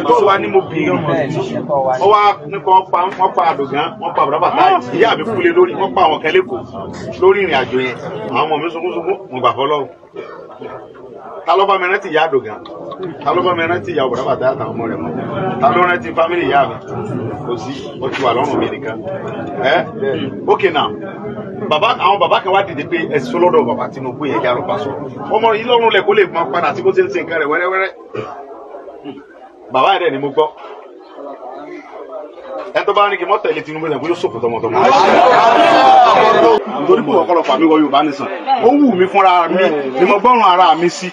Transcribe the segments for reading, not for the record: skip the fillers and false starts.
Ẹ̀tọ́ wa ni mo béèrè. Wọ́n wá nípa wọ́n pa àdògán, wọ́n pa bàbá bàtà, ìyá mi kúlé lórí, wọ́n pa àwọn kẹlẹ́kọ̀ọ́ lórí ìrìn àjò yẹn. Àwọn ọmọ mi sunkún sunkún, mo gbà fọlọ́run. Ta ló bá mi rántí ìyá àdògán? Ta ló bá mi rántí ìyá bàbá bàtà àtàwọn ọmọ rẹ̀ mọ́? Ta ló rántí family ìyá mi? Kò sí, ó ti wà lọ́rùn mi nìkan. Ẹ ok now, bàbá, àwọn bàbá kan wá dìde pé ẹ sọ lọ́dọ̀ bàbá Tinubu yẹn kí a lọ bá sọ. Ọmọ yìí lọ́rùn lẹ̀ kó lè máa padà sí bó ṣe ń ṣe nǹkan rẹ̀ wẹ́rẹ́wẹ́rẹ́. Bàbá yẹn dẹ̀ ni mo gbọ́. Ẹ tó bá ní kí n mọ́ tẹ̀lé Tinubu yẹn kó yóò sòfò tọmọtọmọ. Torí kò wọ́kọ́ lọ fà mí wọ Yorùbá nìsan. Ó wù mí fúnra mi ni mo gbọ́rùn ara mi sí.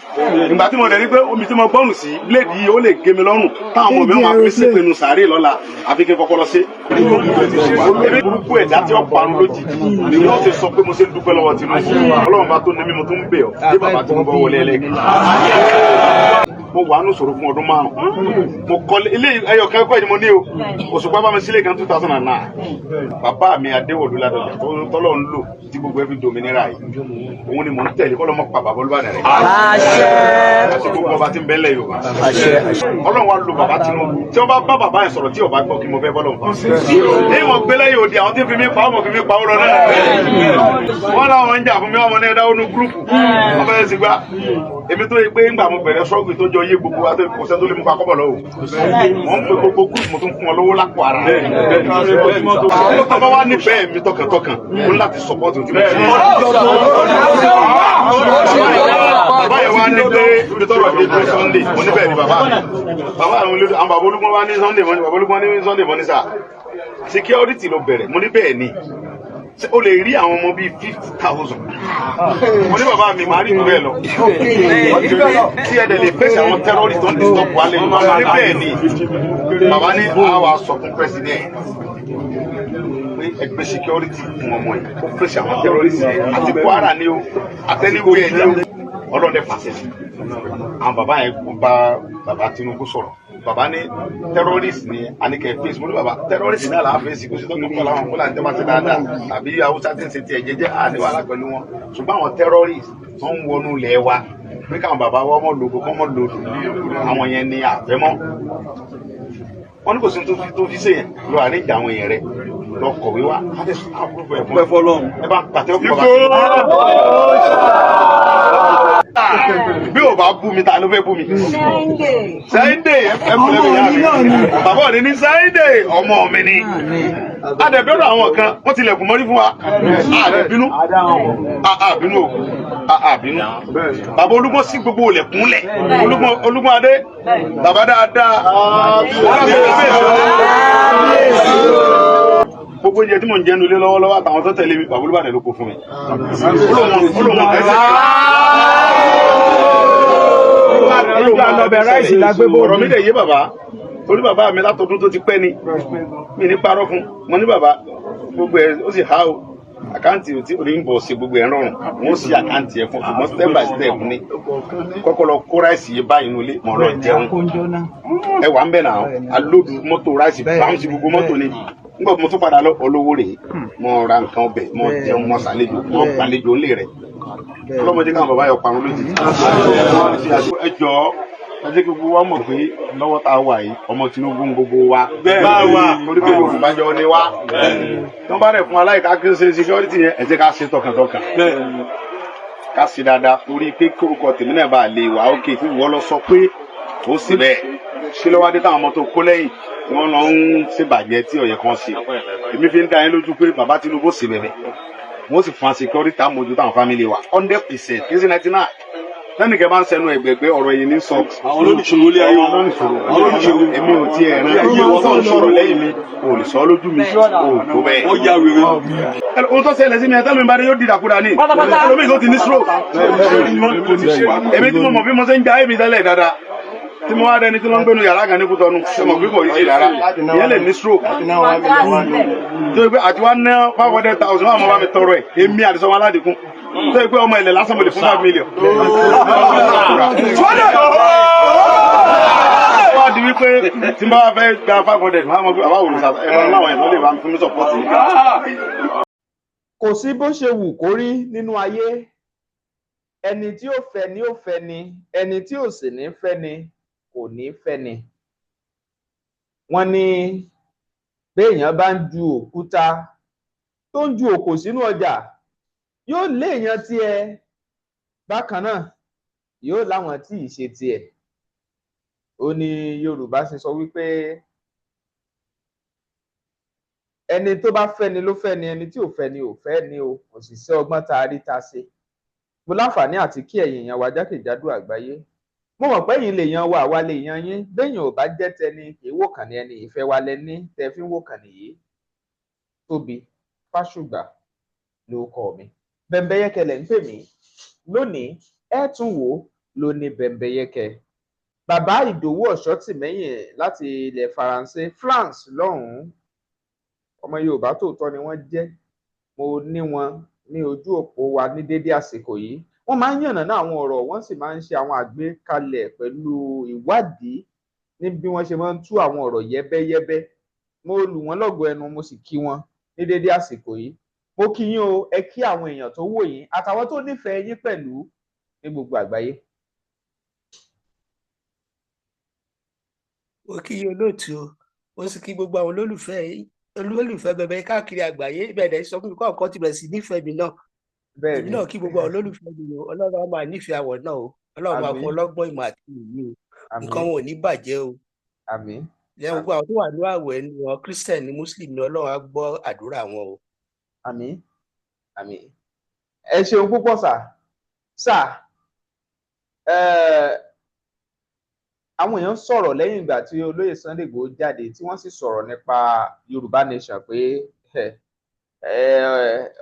Ìgbà tí mo dẹ̀ rí pé omi tí mo gbọ́rùn sí, blade yìí ó lè gé mi lọ́rùn táwọn ọmọ mi máa fi ṣépè nu sàárè lọ́la, àfi kí n fọpọlọ sí. Èmi burúkú ẹ̀dá tí ó parun lójijì ni wọ́n ti sọ pé mo ṣe ń dúpẹ́ lọ́wọ́ Tinubu. Ọlọ́run bá tó ní mímu tó ń bẹ̀ ọ́ dé bàbá Tinubu wọlé ẹlẹ́gẹ̀ẹ́. Mo wà nù sọ̀rọ̀ fún ọdún 5. Mo kọ́lé ilé ẹyọ kan kọ́ ẹ̀ ni mo ní o. Òṣùpá bá mi sílé kan 2009. Bàbá mi Adéwọ̀lú Ládọjà tọ́lọ́ ń lò tí gbogbo ẹ fi dòmìnira yìí. Òun ni mò ń tẹ̀lé kọ́ ló mọ̀ pa bàbá Olúbàdàn rẹ̀. Àti gbogbo ọba tí ń bẹ́lẹ̀ Yorùbá. Ọlọ́run wa lo bàbá Tinubu. Tí wọ́n bá bá bàbá yẹn sọ̀rọ̀ tí ọba gbọ́, kí mo fẹ́ bọ́lọ̀ nǹkan. Ní ìwọ̀n gbélé yóò di àwọn tí ń fi mí pa ọmọ fi mí pa ó lọ náà. Wọ́n láwọn ń jà fún mi, ọmọ náà dáwọ́ nú group. Wọ́n fẹ́ẹ́ sì gbá. Èmi tó yẹ pé ńgbà mo bẹ̀rẹ̀ sọ́ọ̀gì tó jọ yé gbogbo wa tó kò sẹ́ tó lè mú pa kọ́bọ̀ lọ́wọ́. Wọ́n ń pe gbogbo group, mo tún fún wọn lówó lápò ara. Tó bá wá nífẹ̀ẹ́ mi tọkàntọkàn, mo ní láti support ohun tí mo ṣe. Bàbá yẹn wá ní pé ibi tọrọ dé tó Sunday, mo níbẹ̀ ni bàbá mi. Bàbá àwọn olódò, àwọn bàbá olúgbọ́n wá ní Sunday mọ́ ni, bàbá olúgbọ́n ní Sunday mọ́ ní sà. Security ló bẹ̀rẹ̀, mo ní bẹ́ẹ̀ ni. O lè rí àwọn ọmọ bíi 50,000. Mo ní bàbá mi máa rí ìlú bẹ́ẹ̀ lọ. Tí ẹ dẹ̀ lè fèsì àwọn terrorist tó ń disturb wa lẹ́nu. Mo ní bẹ́ẹ̀ ni. Bàbá ní àwa sọ fún president pé ẹgbẹ́ security fún ọmọ yìí kó fèsì àwọn terrorist yẹn àti Kwara ni o àtẹniwé ẹ ní o. Ọlọ́dẹ fàṣẹ sí. Àwọn bàbá yẹn bá bàbá Tinubu sọ̀rọ̀. Bàbá ní terrorist ni àníkẹ́ face. Mo ní bàbá, terrorist náà là á face, kò sí tó kọ́ làwọn Fúlàní tó bá ṣe dáadáa tàbí Haúsá tí ń ṣe tiẹ̀ jẹ́jẹ́, àní wàhálà pẹ̀lú wọn. Ṣùgbọ́n àwọn terrorist tó ń wọnú ilẹ̀ wa pé káwọn bàbá wa mọ̀ lóko kọ́ mọ̀ lòdù, àwọn yẹn ni àfẹ́mọ́. Wọ́n ní kò sí tó fi ṣe yẹn lọ àríjà àwọn èèyàn rẹ̀ lọ kọ̀wé wá á tẹ̀ sùn àpúrúfù ẹ̀ fún ẹ bá ń pàtẹ́ ọkọ̀ bàbá. Bí o bá bú mi, ta ló fẹ́ bú mi? Sunday ẹ kúlẹ̀ mi yá mi. Bàbá òní ní Sunday ọmọ mi ni. Adẹ̀bẹ̀rù àwọn kan, wọ́n tilẹ̀kùn mọ́rí fún wa. Àdẹ̀bínú. Àbínú o. Àbínú. Bàbá Olúgbọ́n sí gbogbo ilẹ̀kùn lẹ̀. Olúgbọ́n Adé. Bàbá dáadáa. Gbogbo oúnjẹ tí mò ń jẹnu ilé lọ́wọ́lọ́wọ́ àtàwọn tó tẹ̀lé mi, bàbá Olúbàdàn ló kó fún mi. Olóhùn ẹsẹ̀. Ọ̀rọ̀ mi dẹ̀ yé bàbá torí bàbá mi látọdún tó ti pẹ́ ni mi ní parọ́ fún mo ní bàbá gbogbo ẹ̀ ó sì há o account tí ò ní bọ̀ sí gbogbo ẹ̀ rọrùn wọ́n sì account ẹ̀ fún, ṣùgbọ́n step by step ni kọ́kọ́ lọ kó rice yìí báyìí nulẹ̀ mọ̀ lọ jẹun. Ẹ wà ń bẹ̀ náà, alóòdù mọ́tò rice báwọn gbogbo mọ́tò ni. Nígbà mo tún padà lọ olówó rèé, mo ra nǹkan ọbẹ̀, mo jẹun, mo ṣàlejò, mo gbàlejò ńlẹ̀ rẹ̀. Ọlọ́mọdé káwọn bàbá yọ parun lójijì. Ẹ jọ̀ọ́, ẹ jẹ́ kí gbogbo wa mọ̀ pé lọ́wọ́ tá a wà yìí, ọmọ Tinubu ń gbogbo wa torí pé Yorùbá jọ ni wá. Tí wọ́n bá rẹ̀ fún aláìka kí n ṣe security yẹn, ẹ jẹ́ ká ṣe tọkàntọkàn, ká ṣe dáadáa, torí pé kórúkọ tèmi náà bá lè wà ókè fún ìwọ lọ sọ pé ó sì bẹ́ẹ̀ ṣé lọ́wọ́ adé táwọn ọmọ tó kó lẹ́yìn tí wọ́n lọ ń ṣèbàjẹ́ tí ọ̀yẹ́ kan ṣe. Èmi fi ń dá yín lójú pé bàbá Tinubu sì bẹ̀bẹ̀, wọ́n sì fún security àmójútó àwọn family wa 100%, kí sí 99 lẹ́nìkẹ́ bá ń sẹnu ẹ̀gbẹ̀gbẹ́ ọ̀rọ̀ yìí ní sọ. Àwọn olónìṣòro ilé ayé àwọn olónìṣòro. Àwọn olónìṣòro. Èmi ò tiẹ̀ rán ìwọ tó ń sọ̀rọ̀ lẹ́yìn mi, ò lè sọ lójú mi, ò tó bẹ́ẹ̀. Wọ́n ya wèrè. Ohun tó ṣẹlẹ̀ sí mi, ẹ̀tọ́ mi bá dé yóò dìdàkudà ní ẹlòmíì tó ti ní stroke. Èmi tí mo mọ̀ bí mo ṣe ń ja èmi tẹ́lẹ̀ dáadáa, tí mo wá dẹni tí wọ́n ń gbénu yàrá kan ní Kútọ́nù, ṣe mọ̀ pé kò yí sí rárá, ìyẹn lè ní stroke tó yẹ pé àti wá ná 500,000 wà mọ́ bá mi tọrọ ẹ̀. Èmi àdìsọ́wọ́n aládìkún tó yẹ pé ọmọ ilẹ̀ lásán mo lè fún 5 million. Wá di wípé tí n bá fẹ́ gba 500, máa mọ̀ pé bàbá òrùn ẹ̀rọ láwọn ẹ̀tọ́ lè bá mi fún mi support. Kò sí bó ṣe wù kó rí nínú ayé, ẹni tí ó fẹ́ ni ó fẹ́ ni, ẹni tí ò sì ní fẹ́ ni kò ní fẹ́ ni. Wọ́n ní béèyàn bá ń ju òkúta tó ń ju òkò sínú ọjà, yóò léèyàn tiẹ̀, bákan náà yóò láwọn tí ì ṣe tiẹ̀. Ó ní Yorùbá ṣe sọ wípé ẹni tó bá fẹ́ni ló fẹ́ni, ẹni tí ò fẹ́ni ò fẹ́ni o. Kò sì sí ọgbọ́n tá a rí tá a ṣe. Mo láǹfààní àti kí ẹ̀yin èèyàn wa jákèjádò àgbáyé. Mo mọ̀ pé ẹ̀yin lè yan wa, àwa lè yan yín. Béèyàn ò bá jẹ́ tẹni kì í wò kàn ní ẹni. Ìfẹ́ wa lẹ ní tẹ fi ń wò kàn nìyí. Tóbi Fásùgbà ló kọ mi, Bẹ̀m̀bẹ̀yẹkẹ lẹ̀ ń pè mí. Lónìí ẹ tún wò ó ló ní Bẹ̀m̀bẹ̀yẹkẹ. Bàbá Ìdòwú Ọ̀ṣọ́tìmẹ́yìn láti ilẹ̀ Faransé, France lọ́hùn-ún, ọmọ Yorùbá tòótọ́ ni wọ́n jẹ́. Mo ní wọn ní ojú òpó wa ní dédé àsìkò yìí. Wọ́n máa ń yànnàná àwọn ọ̀rọ̀, wọ́n sì máa ń ṣe àwọn àgbékalẹ̀ pẹ̀lú ìwádìí ní bí wọ́n ṣe máa ń tú àwọn ọ̀rọ̀ yẹ́bẹ́yẹ́bẹ́. Mo lù wọ́n lọ́gọ̀ọ́ ẹnu, mo sì kí wọn ní dédé àsìkò yìí. Mo kí yín o. Ẹ kí àwọn èèyàn tó wò yín àtàwọn tó nífẹ̀ẹ́ yín pẹ̀lú ní gbogbo àgbáyé. Mo kí yín olóòtú o, mo sì kí gbogbo àwọn olólùfẹ́ bẹbẹ káàkiri àgbáyé. Ìbẹ̀rẹ̀ sọ fún mi kọ́ nǹkan ti bẹ̀rẹ̀ sí nífẹ̀ẹ́ mi náà. Èmi náà kí gbogbo àwọn olólùfẹ́ mi o. Ọlọ́run á máa nífẹ̀ẹ́ àwọ̀ náà o. Ọlọ́run máa fún ọlọ́gbọ́n ìmọ̀ àti ìyí o. Nǹkan wọn ò ní bàjẹ́ o. Lẹ́yìn gbogbo àwọn tó wà ní àwẹ̀ ní wọn, Christian ní Muslim ní, Ọlọ́run á gbọ́ àdúrà wọn o. Àmín, àmín. Ẹ ṣeun púpọ̀ sà. Sà, àwọn èèyàn sọ̀rọ̀ lẹ́yìn ìgbà tí olóyè Sunday Igboho jáde, tí wọ́n sì sọ̀rọ̀ nípa Yorùbá Nation pé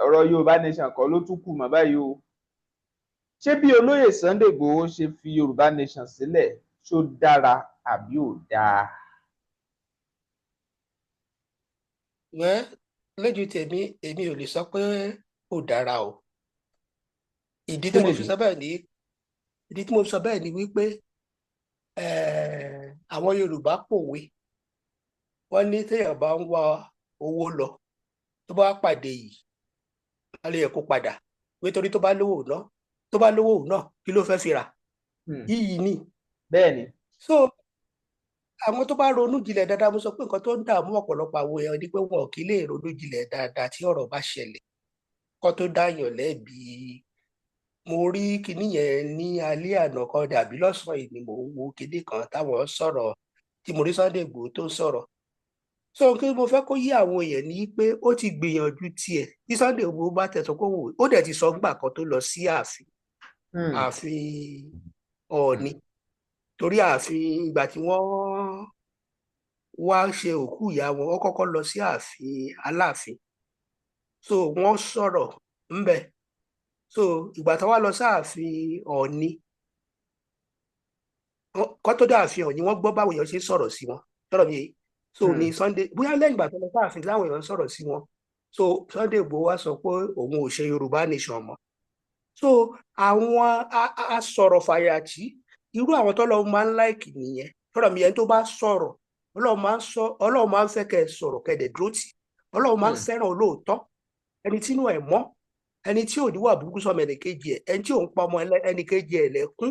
ọ̀rọ̀ Yorùbá Nation kọ́ ló tún kù mọ́ báyìí o. Ṣé bí olóyè Sunday Igboho ṣe fi Yorùbá Nation sílẹ̀, ṣó dára àbí ò dáa? Wẹ́ lójú tèmi, èmi ò lè sọ pé kò dára o. Ìdí tí mo fi sọ bẹ́ẹ̀ ni, ìdí tí mo fi sọ bẹ́ẹ̀ ni wípé àwọn Yorùbá pòwe, wọ́n ní téèyàn bá ń wá owó lọ, tó bá pàdé yìí, á lè yẹ kó padà, nítorí tó bá lówó náà, tó bá lówó náà, kí ló fẹ́ fi rà? Yíyí ni. Bẹ́ẹ̀ni. So àwọn tó bá ronú jinlẹ̀ dáadáa, mo sọ pé nǹkan tó ń dààmú ọ̀pọ̀lọpọ̀ àwọn èèyàn ni pé wọn ò kí lè ronú jinlẹ̀ dáadáa tí ọ̀rọ̀ bá ṣẹlẹ̀ kó tó dáyàn lẹ́bi. Mo rí kinní yẹn ní alẹ́ àná kan dàbí lọ́sàn-án yìí ni mò ń wo kinní kan táwọn sọ̀rọ̀, tí mo rí Sunday Igboho tó ń sọ̀rọ̀. So kí mo fẹ́ kó yí àwọn èèyàn ní pé ó ti gbìyànjú tiẹ̀. Tí Sunday Igboho bá tẹ̀sán kó wò ó, dẹ̀ ti sọ ńgbà kan tó lọ sí ààfin, ààfin Ọọ̀ni, torí ààfin ìgbà tí wọ́n wá ṣe òkú ìyá wọn, wọ́n kọ́kọ́ lọ sí ààfin Aláàfin. So wọ́n sọ̀rọ̀ ńbẹ̀. So ìgbà tó wá lọ sáàfin Ọọ̀ni, kó tó dé ààfin Ọọ̀ni, wọ́n gbọ́ báwọn èèyàn ṣe ń sọ̀rọ̀ sí wọn. Sọ̀rọ̀ mi so ní Sunday, bóyá lẹ́yìn ìgbà tó lọ sáàfin láwọn èèyàn ń sọ̀rọ̀ sí wọn. So Sunday Igboho wá sọ pé òun ò ṣe Yorùbá Nation mọ́. So àwọn asọ̀rọ̀ fàyàtì, irú àwọn tọ́lọ́ máa ń láìkì nìyẹn. Sọ̀rọ̀ mi, ẹni tó bá sọ̀rọ̀, Ọlọ́run máa ń fẹ́ kẹ́ ẹ sọ̀rọ̀, kẹ́ ẹ dẹ̀ dúró tì. Ọlọ́run máa ń fẹ́ràn olóòótọ́, ẹni tínú ẹ̀ mọ́, ẹni tí ò ní wà burúkú sọmọ ẹnìkejì ẹ̀, ẹni tí ò ń pa ọmọ ẹnìkejì ẹ̀ lẹ́kún.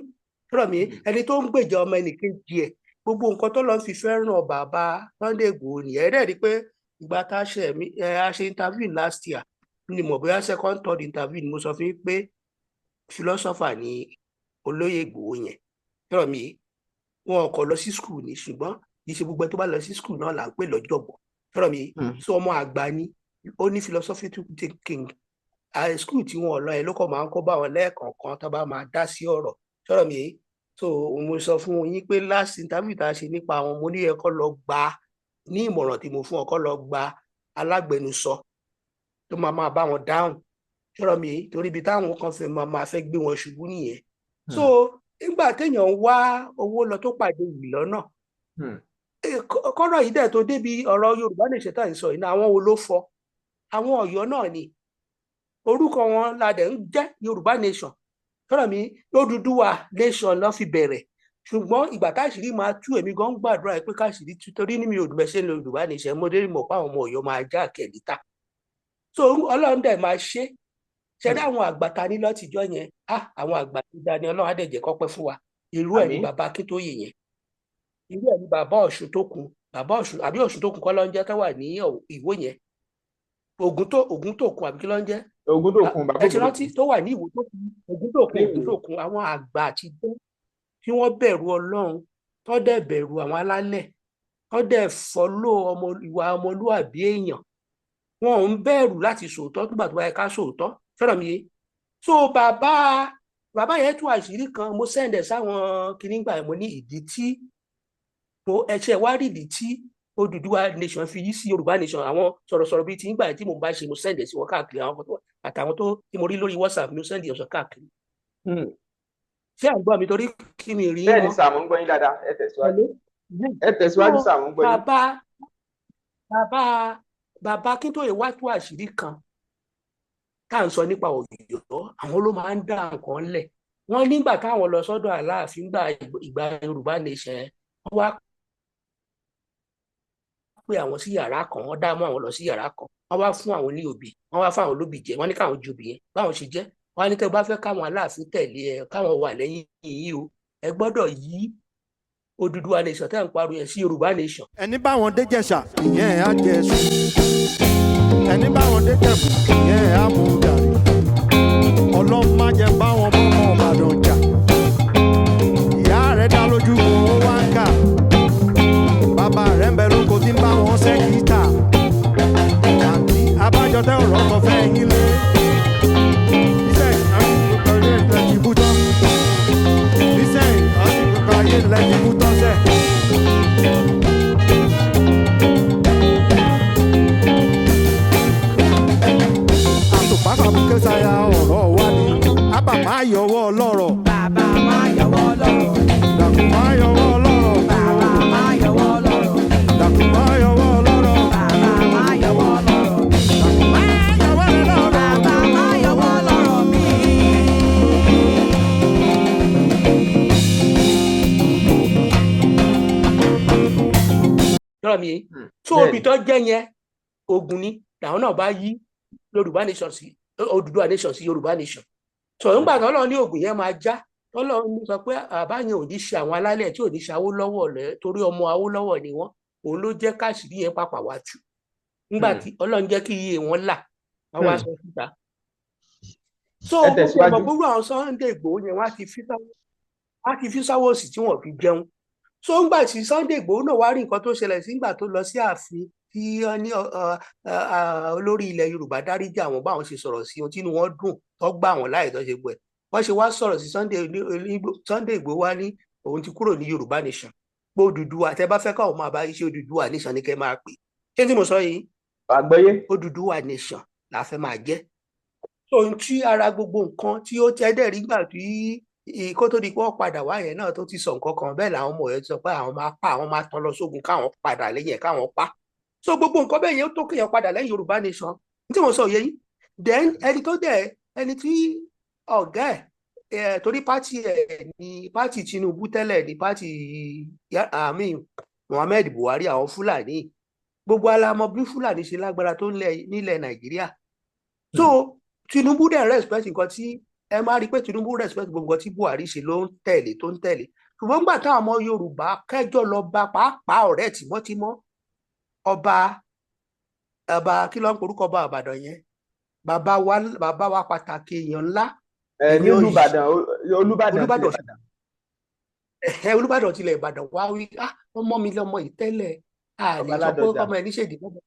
Sọ̀rọ̀ mi, ẹni tó ń gbèjà ọmọ ẹnìkejì ẹ̀. Gbogbo nǹkan tó lọ́n fi fẹ́ràn bàbá Sunday Igboho nìyẹn. Ẹ dẹ̀ rí pé ìgbà tá a ṣe mí, a ṣe interview last year ni, mo bóyá second third interview ni, mo sọ fún yín pé philosopher ni olóyè Igboho yẹn. Sọ̀rọ̀ mi, wọn kò lọ sí school ni, ṣùgbọ́n kì í ṣe gbogbo ẹni tó bá lọ sí school náà là ń pè lọ́jọ̀gbọ́n. Sọ̀rọ̀ mi, sọ ọmọ àgbà ni, ó ní philosophy thinking. School tí wọn lọ yẹn ló kọ́ máa ń kó bá wọn lẹ́ẹ̀kọ̀ọ̀kan tó bá máa dá sí ọ̀rọ̀. Sọ̀rọ̀ mi, so mo sọ fún yín pé last interview tá a ṣe nípa àwọn, mo ní ẹ kọ́ lọ gba ní ìmọ̀ràn tí mo fún ọ, kọ́ lọ gba alágbẹnusọ tó máa máa bá wọn dáhùn. Sọ̀rọ̀ mi, torí ibi táwọn kan fẹ́ máa fẹ́ gbé wọn ṣubú nìyẹn. So nígbà téèyàn ń wá owó lọ tó pàdé yìí lọ́nà, kọ́rọ̀ yìí dẹ̀ tó débi ọ̀rọ̀ Yorùbá Nation tá à ń sọ yìí náà, àwọn wo ló fọ? Àwọn Ọ̀yọ́ náà ni, orúkọ wọn la dẹ̀ ń jẹ́ Yorùbá Nation. Sọ̀rọ̀ mi, Odùduwà Nation ló fi bẹ̀rẹ̀, ṣùgbọ́n ìgbà táṣìírí máa tú, èmi gan gbàdúrà pé káṣìírí tú, torí ní mi ò dùn bẹ́ẹ̀ ṣe ń lo Yorùbá Nation, mo dé mọ̀ pé àwọn ọmọ Ọ̀yọ́ máa já kẹ̀lítà. So Ọlọ́run dẹ̀ máa ṣe ṣẹlẹ̀ àwọn àgbà ta ní lọ́tijọ́ yẹn, àwọn àgbà tó dá ní Ọlọ́run á dẹ̀ jẹ́ kó pẹ́ fún wa. Irú ẹ̀ ní bàbá Akíntóyè yẹn, irú ẹ̀ ní bàbá Ọ̀ṣun tó kù. Bàbá Ọ̀ṣun àbí Ọ̀ṣun tó kún kọ́ ló ń jẹ́ tó wà ní Ìwó yẹn, Ògún tó kún àbí kí ló ń jẹ́? Ògúndòkun, bàbá Ẹ ti Ògúndòkun. rántí tó wà ní Ìwó tó kún, Ògúndòkun. Ní Ìwó. Ògúndòkun, àwọn àgbà àtijọ́ tí wọ́n bẹ̀rù Ọlọ́run, tó dẹ̀ bẹ̀rù àwọn alálẹ̀, tó dẹ̀ follow ọmọ ìwà ọmọlúwàbí èèyàn, wọn ò ń bẹ̀rù láti sòótọ́ nígbà tó bá yẹ ká sòótọ́. Fẹ́ràn mi yé? So bàbá yẹn tú àṣírí kan, mo send ẹ̀ sáwọn kìnnìgbà yẹn. Mo ní ìdí tí mo ẹṣẹ wá rí, ìdí tí Odùduwà nation fi yí sí Yorùbá nation, àwọn sọ̀rọ̀sọ̀rọ̀ bíi ti ń gbà tí mo bá ṣe, mo send ẹ̀ sí wọn káàkiri, àwọn kan tó àtàwọn tó tí mo rí lórí WhatsApp, mo send ẹ̀ sọ káàkiri. Ṣé à ń gbọ́ mi? Torí kí mi rí Bẹ́ẹ̀ ni wọn. Sà, mo ń gbọ́ yín dáadáa, ẹ tẹ̀síwájú. Ẹ tẹ̀síwájú sà, mo ń gbọ́ yín. Bàbá Akíntóyè wá tú àṣírí kan tá à ń sọ nípa Ọ̀yọ́, àwọn ló máa ń dá nǹkan lẹ̀. Wọ́n nígbà táwọn lọ sọ́dọ̀ Aláàfin gbà ìgbà Yorùbá nation yẹn, wọ́n wá pé àwọn sí yàrá kan, wọ́n dá mọ́ àwọn lọ sí yàrá kan, wọ́n wá fún àwọn ní obì, wọ́n wá fún àwọn lóbì jẹ, wọ́n ní káwọn ju obì yẹn. Báwọn ṣe jẹ́, wọ́n á ní tẹ́ bá fẹ́ káwọn Aláàfin tẹ̀lé ẹ, káwọn wà lẹ́yìn yìí o, ẹ gbọ́dọ̀ yí Odùduwà nation tẹ́ ń pariwo yẹn sí Yorùbá nation. Ẹni báwọn dé Jẹ̀ṣà, ìyẹn á jẹ sùn. Ẹni báwọn dé Jẹ̀bú, ìyẹn á mú gàrí. Ọlọ́run má jẹ́ báwọn mọ́mọ́ Ìbàdàn jà. Ìyá rẹ̀ dá lójú wọn, ó wá ń kà. Bàbá rẹ̀ ń bẹ lóko tí ń bá wọn ṣẹ́kítà. Àǹtí abájọ tẹ́ ọ̀rọ̀ kan fẹ́ yín lé. Nísẹ̀yìn àwọn ìlú ilẹ̀ ti bú tán. Nísẹ̀yìn àwọn ìlú ayé ilẹ̀ ti bú tán sẹ́. Àtùpàkàbùkẹ́ sáyà ọ̀rọ̀ wa ni ábà máa yọwọ́ ọlọ́rọ̀. Bàbá máa yọwọ́ lọ́rọ̀. Dàkú máa yọwọ́ ọlọ́rọ̀. Bàbá máa yọwọ́ lọ́rọ̀. Dàkú máa yọwọ́ ọlọ́rọ̀. Bàbá máa yọwọ́ lọ́rọ̀. Dàkú máa yọwọ́ ọlọ́rọ̀. Bàbá máa yọwọ́ lọ́rọ̀ mi. Lọ́rọ̀ mi yé? So Bẹ́ẹ̀ni. obì tó jẹ́ yẹn, ogun ni làwọn náà bá yí Yorùbá nation sí Odùduwà nation sí Yorùbá nation. So nígbà tó Ọlọ́run ní ogun yẹn máa já, tọ́lọ́run ní sọ pé àbá yẹn ò ní ṣe àwọn alálẹ̀ tí ò ní ṣe Awólọ́wọ̀ lẹ, torí ọmọ Awólọ́wọ̀ ni wọ́n, òun ló jẹ́ káṣírí yẹn pàpà wá tú nígbà tí Ọlọ́run jẹ́ kí iye wọn là, wọ́n wá sọ síta. So Ẹ gbogbo tẹ̀síwájú. ọmọ gbogbo àwọn Sunday Igboho yẹn, wọ́n á ti fi sáwọ́ òsì tí wọ́n fi jẹun. So ńgbà tí Sunday Igboho náà wá rí nǹkan tó ṣẹlẹ̀ sí ńgbà tó lọ sí ààfin, tí wọ́n ní olórí ilẹ̀ Yorùbá dáríjì àwọn, báwọn ṣe sọ̀rọ̀ sí wọn, tínú wọn dùn, tó gbà wọ́n láì tó ṣe gbọ́ ẹ̀, wọ́n ṣe wá sọ̀rọ̀ sí Sunday Igboho wá ní òun ti kúrò ní Yorùbá nation, pé Odùduwà tẹ́ bá fẹ́ káwọn máa bá iṣẹ́ Odùduwà nation ní kẹ́ máa pè. Ṣé tí mo sọ yìí? Àgbọ́yé. Odùduwà nation la fẹ́ máa jẹ́. So ohun tí ara gbogbo nǹkan tí ó tẹ́ dẹ̀ rí gbà tí kó tó di pé wọ́n padà wá yẹn náà, tó ti sọ nǹkan kan bẹ́ẹ̀, làwọn ọmọ yẹn sọ pé àwọn máa pa, àwọn máa tán lọ sógun káwọn padà lẹ́yìn ẹ̀ káwọn pa. So gbogbo nǹkan bẹ́ẹ̀ yẹn, ó tó kéèyàn padà lẹ́yìn Yorùbá nation. Ní tí mo sọ yẹn, then ẹni tó dẹ̀ ẹni tí ọ̀gá ẹ̀, torí party ẹ̀ ní party Tinubu tẹ́lẹ̀, ní party àmì Muhammed Buhari, àwọn Fúlàní, gbogbo alamọ bí Fúlàní ṣe lágbára tó nílẹ̀ Nàìjíríà. So Tinubu dẹ̀ respect nǹkan tí ẹ máa rí i pé Tinubu respect gbogbo nǹkan tí Buhari ṣe, ló ń tẹ̀lé tó ń tẹ̀lé. Ṣùgbọ́n nígbà táwọn ọmọ Yorùbá kẹjọ lọ bá, pàápàá ọ̀rẹ́ tímọ́tímọ́, ọba kí ló ń porúkọ ọba Ìbàdàn yẹn, bàbá wa pàtàkì, èèyàn ńlá. Ẹ Èmi nílùú ò yí. Ìbàdàn, Olúbàdàn tilẹ̀ Olúbàdàn. Ìbàdàn. Ẹ Olúbàdàn tilẹ̀ Ìbàdàn wá wí, ah, ọmọ mi lọmọ yìí tẹ́lẹ̀, a lè Bàbá sọ pé Ládọjà. ọmọ ẹ níṣèdí bàbá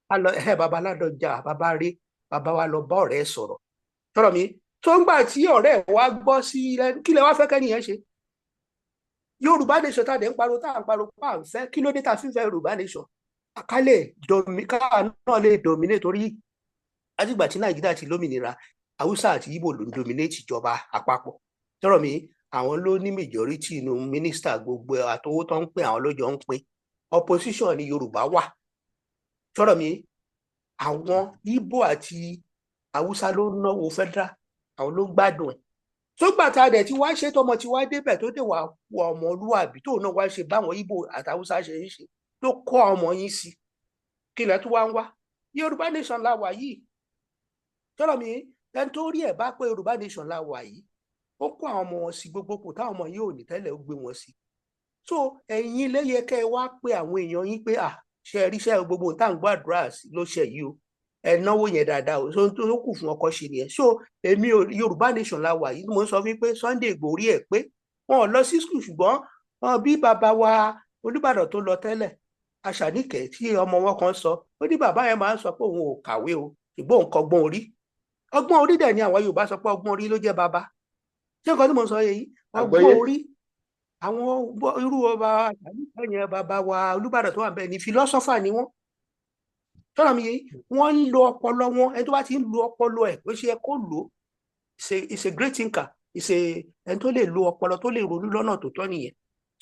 a lọ ẹ bàbá Ládọjà, bàbá rí bàbá wa lọ bá ọ̀rẹ́ sọ̀rọ̀ sọ̀rọ̀ mi tó ń gbà tí ọ̀rẹ́ ẹ̀ wá gbọ́ sí lẹ́nu, kí lẹ wá fẹ́ kẹ́niyẹn ṣe? Yorùbá nation tá a dẹ̀ ń pariwo, tá à ń pariwo pa à ń fẹ́, kí ló dé tá a fi ń fẹ́ Yorùbá nation? Ká lè domi, káwa náà lè dominate, torí látìgbà tí Nàìjíríà ti lómìnira, Haúsá àti Ìgbò ló ń dominate ìjọba àpapọ̀. Sọ̀rọ̀ mi, àwọn ló ní majority inú mínísítà, gbogbo àtowó tó ń pín, àwọn ló jọ ń pín. Opposition ní Yorùbá wà. Sọ̀rọ̀ mi, àwọn Ìgbò àti Haúsá ló ń náwó federal, àwọn ló ń gbádùn ẹ̀. Tó gbà tá a dẹ̀ tí wá ṣe tọmọ tí wá débẹ̀, tó dé wà wọ ọmọlúwàbí, tóun náà wá ṣe báwọn Ìgbò àti Haúsá ṣe ń ṣe, tó kọ́ ọmọ yín sí, kí ilẹ̀ tó wá ń wá? Yorùbá nation la wà yìí. Sọ̀rọ̀ mi, ẹni tó rí ẹ̀ bá pé Yorùbá nation la wà yìí, ó kó àwọn ọmọ wọn sí gbogbo kò táwọn ọmọ yìí ò ní tẹ́lẹ̀, ó gbé wọn sí. So ẹ̀yin ló yẹ kẹ́ ẹ wá pé àwọn èèyàn yín pé à ṣe ríṣẹ́ gbogbo tá à ń gbàdúrà sí ló ṣe yìí o, ẹ náwó yẹn dáadáa o. So ohun tó kù fún ọkọ ṣe nìyẹn. So èmi ò, Yorùbá nation la wà yìí. Mo ń sọ fún yín pé Sunday Igboho rí ẹ pé wọn ò lọ sí school, ṣùgbọ́n bí bàbá wa Olúbàdàn tó lọ tẹ́lẹ̀, Aṣàníkẹ́, tí ọmọ wọn kan sọ, ó ní bàbá yẹn máa ń sọ pé òun ò kàwé o, ṣùgbọ́n òun kọ́gbọ́n orí. Ọgbọ́n orí dẹ̀ ni àwọn Yorùbá sọ pé ọgbọ́n orí ló jẹ́ bàbá. Ṣé nǹkan tí mo sọ yìí? Ọgbọ́n Àgbọ́yé. orí àwọn irú ọba Aṣàníkẹ́ yẹn, bàbá wa Olúbàdàn tó wà bẹ́ẹ̀ ni, philosopher ni wọ́n. Tọ́lá mi yìí, wọ́n ń lo ọpọlọ wọn. Ẹni tó bá ti ń lo ọpọlọ ẹ̀ bó ṣe yẹ kó lò ó, is a great thinker, is a ẹni tó lè lo ọpọlọ, tó lè ronú lọ́nà tó tọ́ nìyẹn.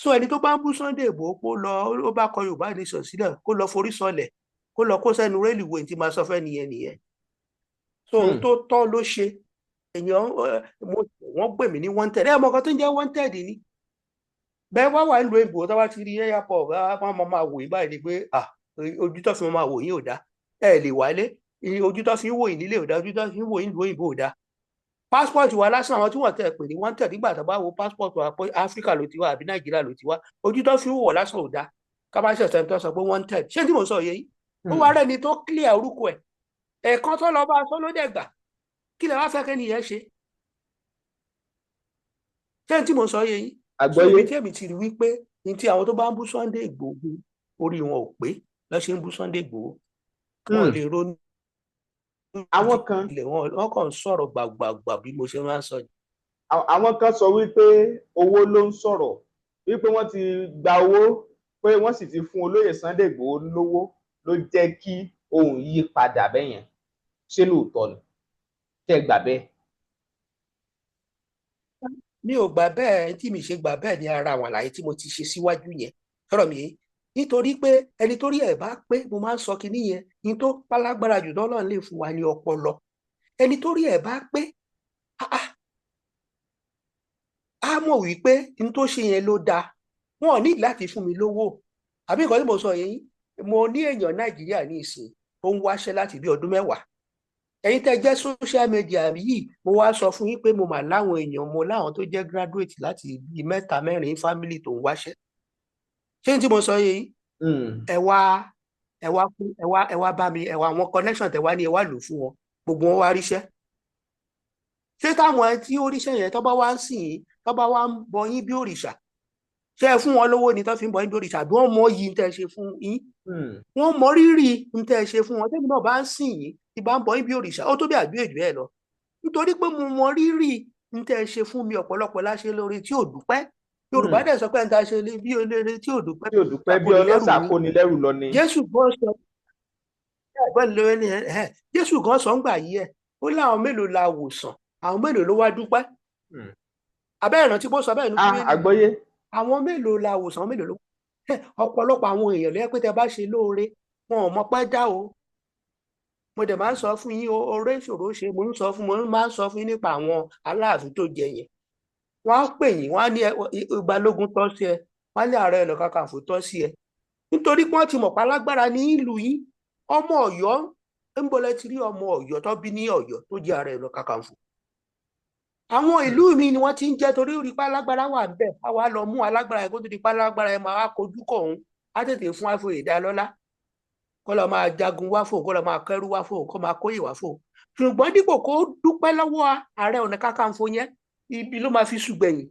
So ẹni tó bá ń bú Sunday Igboho kó lọ, ó bá kọ Yorùbá nation sílẹ̀, kó lọ forí sọlẹ̀, kó lọ kó sẹ́nu rélùwé tí máa sọ fẹ́ nìyẹn nìyẹn. So ohun tó tọ́ ló ṣe. Èèyàn wọ́n gbè mí ní wanted. Ẹ mọ nǹkan tó ń jẹ́ wanted ni bẹ́ẹ̀ wá wà nílùú èbó, tó bá ti rí airport, wọ́n máa wò yín báyìí ni pé ah, ojú tó fi máa wò yín ò dá, ẹ lè wálé. Ojú tó fi ń wò yín nílé ò dá, ojú tó fi ń wò yín nílùú òyìnbó ò dá. Passport wa lásán, àwọn tí wọ́n tẹ̀ pè ní wanted, nígbà tó bá wo passport wa pé Áfíríkà ló ti wá àbí Nàìjíríà ló ti wá, ojú tó fi ń wò lásán ò dá. Kábàṣẹ ọ̀sẹ̀ tó sọ pé wanted, ṣé tí mò ń sọ yẹ yìí? Ó wá rẹ́ni tó clear orúkọ ẹ̀, ẹ̀ẹ̀kan tó lọ bá a sọ ló dẹ̀ gbà. Kí lè wá fẹ́ kẹ́ni yẹn ṣe? Ṣé tí mò ń sọ yẹ yìí? So Àgbọ́yé. ibi tí èmi ti rí wípé ní tí àwọn tó bá ń bú Sunday Igboho, orí wọn ò pé lọ́ ṣe ń bú Sunday Igboho, wọn ò lè ronú Àwọn kan ilẹ̀ wọn, wọn kàn ń sọ̀rọ̀ gbàgbàgbà bí mo ṣe máa ń sọ. Àwọn kan sọ wípé owó ló ń sọ̀rọ̀, wípé wọ́n ti gba owó, pé wọ́n sì ti fún olóyè Sunday Igboho lówó ló jẹ́ kí ohun yí padà bẹ́yẹn. Ṣé lóòótọ́ ni? Tẹ́ gbà bẹ́ẹ̀? Mi ò gbà bẹ́ẹ̀. Tí mi ṣe gbà bẹ́ẹ̀ ní ara àwọn àlàyé tí mo ti ṣe síwájú yẹn sọ̀rọ̀ mi yìí, nítorí pé ẹni tó rí ẹ̀ bá pé, mo máa ń sọ kinní yẹn ní tó pálágbára jù lọ́lọ́run lè fún wa ní ọpọlọ. Ẹni tó rí ẹ̀ bá pé, ah, ah, á mọ̀ wípé n tó ṣe yẹn ló dáa. Wọn ò ní láti fún mi lówó àbí nǹkan tí mo sọ yẹn. Mo ní èèyàn Nàìjíríà ní ìsìn tó ń wáṣẹ́ láti bí ọdún 10. Ẹ̀yin tẹ́ jẹ́ social media yìí, mo wá sọ fún yín pé mo mà láwọn èèyàn, mo láwọn tó jẹ́ graduate láti bíi mẹ́ta mẹ́rin family tó ń wáṣẹ́. Ṣé n tí mo sọ yìí? Ẹ wá ẹ wá bá mi, ẹ wá àwọn connection tẹ wá ní, ẹ wá lò fún wọn, gbogbo wọn wá ríṣẹ́. Ṣé táwọn tí ó ríṣẹ́ yẹn tó bá wá ń sìn yín, tó bá wá ń bọ yín bí òrìṣà, ṣé ẹ fún wọn lówó ni tó fi ń bọ yín bí òrìṣà, àbí wọ́n mọ yìí ń tẹ́ ṣe fún yín? Wọ́n mọ rírì ń tẹ́ ṣe fún wọn. Tẹ́mi náà bá ń sìn yín, tí bá ń bọ yín bí òrìṣà, ó tó bí àbí èjò ẹ lọ, nítorí pé mo mọ rírì ń tẹ́ ṣe fún mi. Ọ̀pọ̀lọpọ̀ láṣẹ lórí tí ò dúpẹ́. Yorùbá dẹ̀ sọ pé ń ta ṣe bí olóore tí ò dúpẹ́ tí ò dúpẹ́, bí ọlọ́ṣà kónilẹ́rù lọ ni. Jésù gan sọ, Jésù gan sọ ń gbà yí ẹ, ó láwọn mélòó la wòsàn, àwọn mélòó ló wá dúpẹ́? Abẹ́ ìrántí bó sọ bẹ́ẹ̀ ní Bíbélì. Àgbọ́yé. Àwọn mélòó la wòsàn, àwọn mélòó ló? Ọ̀pọ̀lọpọ̀ àwọn èèyàn lẹ́yìn pé tẹ bá ṣe lóore, wọn ò mọpẹ́ dá o. Mo dẹ̀ máa ń sọ fún yín, oore ìṣòro ṣe. Mo máa ń sọ fún yín nípa àwọn Aláàfin tó jẹ yẹn. Wọ́n á pè yín, wọ́n á ní Balógun tọ́ sí ẹ, wọ́n á ní Ààrẹ Ọ̀nà Kakanfò tọ́ sí ẹ, nítorí pé wọ́n ti mọ̀ pé alágbára ní ìlú yín. Ọmọ Ọ̀yọ́ ń bọ́lẹ̀ ti rí ọmọ Ọ̀yọ́ tó bí ní Ọ̀yọ́ tó jẹ́ Ààrẹ Ọ̀nà Kakanfò. Àwọn ìlú mi ni wọ́n ti ń jẹ́, torí rí pé alágbára wà ń bẹ̀. Á wá lọ mú alágbára yẹn, kó tó di pé alágbára yẹn máa wá kojú kọ̀ òun, á tètè fún àfòyè dá lọ́lá, kó lọ máa jagun wá fóun, kó lọ máa kẹ́rù wá fóun, kó máa kóyè wá fóun. Ṣùgbọ́n dípò kó dúpẹ́ lọ́wọ́ Ààrẹ Ọ̀nà Kakanfò yẹn, ibi ló máa fi ṣùgbẹ̀yìn.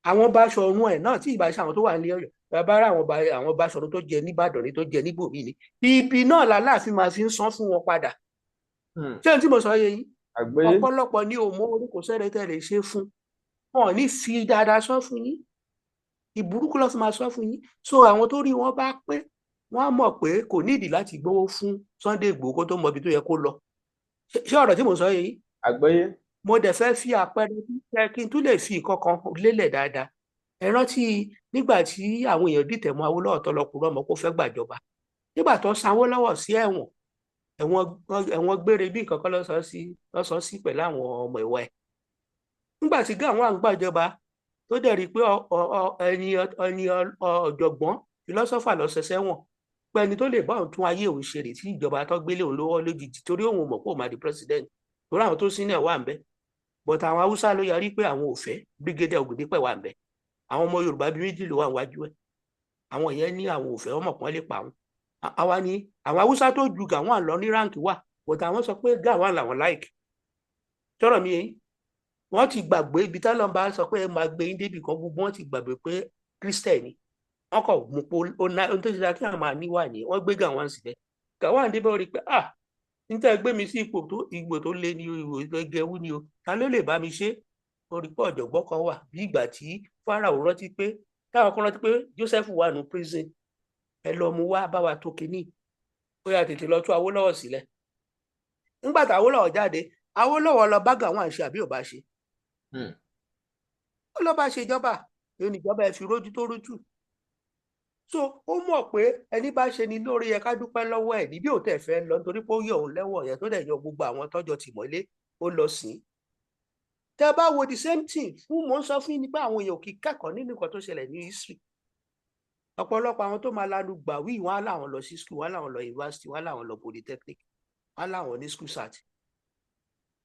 Àwọn Baṣọ̀run ẹ̀ náà, tí ìbá ṣe àwọn tó wà ní Ọ̀yọ́, bàbá rà, àwọn Baṣọ̀run tó jẹ nìbàdàn ní, tó jẹ níbòmí ni, ibi náà làláàfin máa fi ń san fún wọn padà. Ṣé ohun tí mo sọ yé yín? Ọ̀pọ̀lọpọ̀ ní òmò orí, kò sẹ́rẹ̀ tẹ́ lè ṣe fún wọn, ò ní fi dáadáa sọ fún yín, ìburúkú ló fi máa sọ fún yín. So àwọn tó rí wọn bá pé, wọn á mọ̀ pé kò nídìí láti gbowó fún Sunday Igboho kó tó mọ ibi tó yẹ kó lọ. Ṣé ọ̀rọ̀ tí mo sọ yé yín? Àgbọ́yé. Mo dẹ̀ fẹ́ fi àpẹẹrẹ kí n tún lè fi nǹkan kan lélẹ̀ dáadáa. Ẹ rántí nígbà tí àwọn èèyàn dìtẹ̀ mọ́ Awólọ́wọ̀ tó lọ kúrò ọmọ kó fẹ́ gbàjọba, nígbà tó san Awólọ́wọ̀ sí ẹ̀wọ̀n, ẹ̀wọ̀n gbére bí nǹkan kan lọ sọ sí pẹ̀lú àwọn ọmọ ìwà ẹ̀. Nígbà tí Gowon ń gbàjọba, tó dẹ̀ rí i pé ẹni ọ̀jọ̀gbọ́n philosopher lọ ṣẹṣẹ́ wọn, pé ẹni tó lè bá òun tún ayé òun ṣe rè tí ìjọba tó gbélé òun lọ́wọ́ lójijì, torí òun mọ̀ pé òun máa di president, torí àwọn tó sí náà wà ń bẹ̀, but àwọn Haúsá ló yarí pé àwọn ò fẹ́. Brigadier Ògúndípẹ̀ wà ń bẹ̀. Àwọn ọmọ Yorùbá bíi méjì ló wà níwájú ẹ̀. Àwọn yẹn ní àwọn ò fẹ́, ọmọ kan lè pa wọn. Àwa ni àwọn Haúsá tó ju Gàwọ́n lọ ní rank wà, but àwọn sọ pé Gàwọ́n làwọn like. Tọ́rọ̀ mi yẹn, wọ́n ti gbàgbé ibi táwọn bá sọ pé ẹ máa gbé yín débi kan, gbogbo wọn ti gbàgbé pé Christian ni. Wọ́n kọ̀ mú pé ó ná ohun tó ti da kí àwọn máa níwà ní wọ́n gbé Gàwọ́n síbẹ̀. Gàwọ́n débẹ̀, ó rí i pé, ah, níta gbé mi sí ipò tó ìgbò tó lé ní ìwò gẹwú ni o, ta ló lè bá mi ṣe? Ó rí pé ọ̀jọ̀gbọ́n kan wà, bí ìgbà tí Fáráò rántí pé táwọn kan rántí pé Joseph wà ní prison, ẹ lọ mú wá bá wa tó kinní. Ó yá, tètè lọ tú Awólọ́wọ̀ sílẹ̀. Nígbà tí Awólọ́wọ̀ jáde, Awólọ́wọ̀ lọ bá Gàwọ́n ṣe àbí ò bá ṣe? Ó lọ bá ṣe ìjọba, èyí níjọba ẹ fi rójú tó rójú. So ó mọ̀ pé ẹni bá ṣe ni lórí yẹ ká dúpẹ́ lọ́wọ́ ẹ̀ níbi òtẹ́ fẹ́ lọ, nítorí pé ó yọ òun lẹ́wọ̀ yẹn tó dẹ̀ yọ gbogbo àwọn tọ́jọ́ tìmọ́lé, ó lọ sìn. Tẹ́ bá wo the same thing fún, mò ń sọ fún yín ni pé àwọn èèyàn kì í kẹ́kọ̀ọ́ nínú nǹkan tó ṣẹlẹ̀ ní history. Ọ̀pọ̀lọpọ̀ àwọn tó máa lanu gbà wí, wọn á láwọn lọ sí school, wọn á láwọn lọ university, wọn á láwọn lọ polytechnic, wọn á láwọn ní school cert,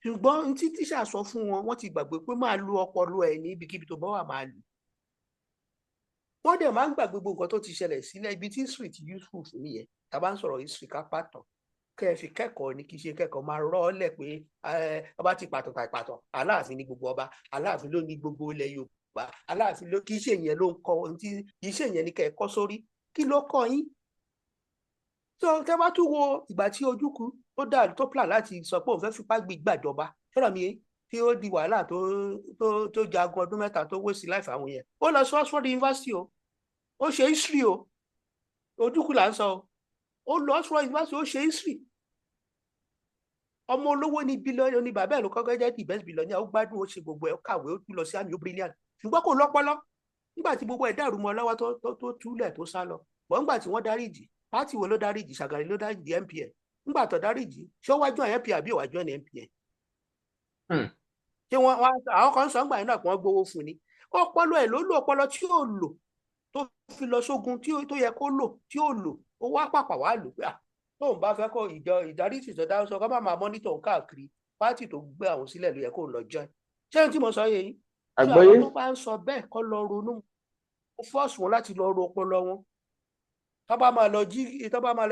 ṣùgbọ́n n tí tíṣà sọ fún wọn, wọ́n ti gbàgbé pé máa lo ọpọlọ ẹ̀ ní ibikíbi tó bá wà, máa lò. Wọ́n dẹ̀ máa ń gbàgbé gbogbo nǹkan tó ti ṣẹlẹ̀ sílẹ̀. Ibi tí history ti useful fún nìyẹn. Tá a bá ń sọ̀rọ̀ history, ká pàtàn kẹ́ ẹ fi kẹ́kọ̀ọ́ ni, kì í ṣe kẹ́kọ̀ọ́ máa rọ́ ọ́ lẹ̀ pé ọba ti pàtàn tàì pàtàn, Aláàfin ní gbogbo ọba, Aláàfin ló ní gbogbo ilẹ̀ Yorùbá, Aláàfin ló, kì í ṣe ìyẹn ló ń kọ́ ohun tí kì í ṣe ìyẹn ní kẹ́ ẹ kọ́ sórí. Kí ló kọ́ yín? So tẹ́ bá tún wo ìgbà tí Ojukwu tó dà tó plan láti sọ pé òun fẹ́ fipá gbàjọba, ṣọ́nà mi tí ó di wàhálà tó jagun ọdún 3 tó wé sí láìfà àwọn yẹn, ó lọ sí Oxford University o, ó ṣe history o. Ojukwu là ń sọ o. Ó lọ Oxford University, ó ṣe history. Ọmọ olówó ní bílíọ̀nù ní bàbá ẹ̀ ló kọ́kọ́ jẹ́ the best billionaire. Ó gbádùn, ó ṣe gbogbo ẹ̀, ó kàwé, ó tún lọ sí àmì, ó brilliant, ṣùgbọ́n kò lọ́pọlọ. Nígbà tí gbogbo ẹ̀ dàrú mọ́ lọ́wọ́ tó túlẹ̀ tó sá lọ bọ́n, nígbà tí wọ́n dáríjì, party wo ló dáríjì? Ṣàgàrí ló dáríjì, NPN. Nígbà tó dáríjì, ṣé ó wá join NPN àbí ò wá join NPN? Ṣé wọ́n àwọn kan sọ ńgbà yẹn náà pé wọ́n gbowó fún ni? Ọpọlọ ẹ̀ ló lò. Ọpọlọ tí ò lò tó fi lọ sógun tí tó yẹ kó lò tí ò lò, ó wá pàpà wá lò pé tóun bá fẹ́ kó ìjọ ìdáríjì tó dá sọ kó má máa monitor òun káàkiri, party tó gbé àwọn sílẹ̀ ló yẹ kó lọ join. Ṣé ohun tí mo sọ yẹ yín? Àgbọ́yé. Àwọn tó bá ń sọ bẹ́ẹ̀ kọ́ lọ ronú, ó force wọn láti lọ ro ọpọlọ wọn. Tó bá máa lọ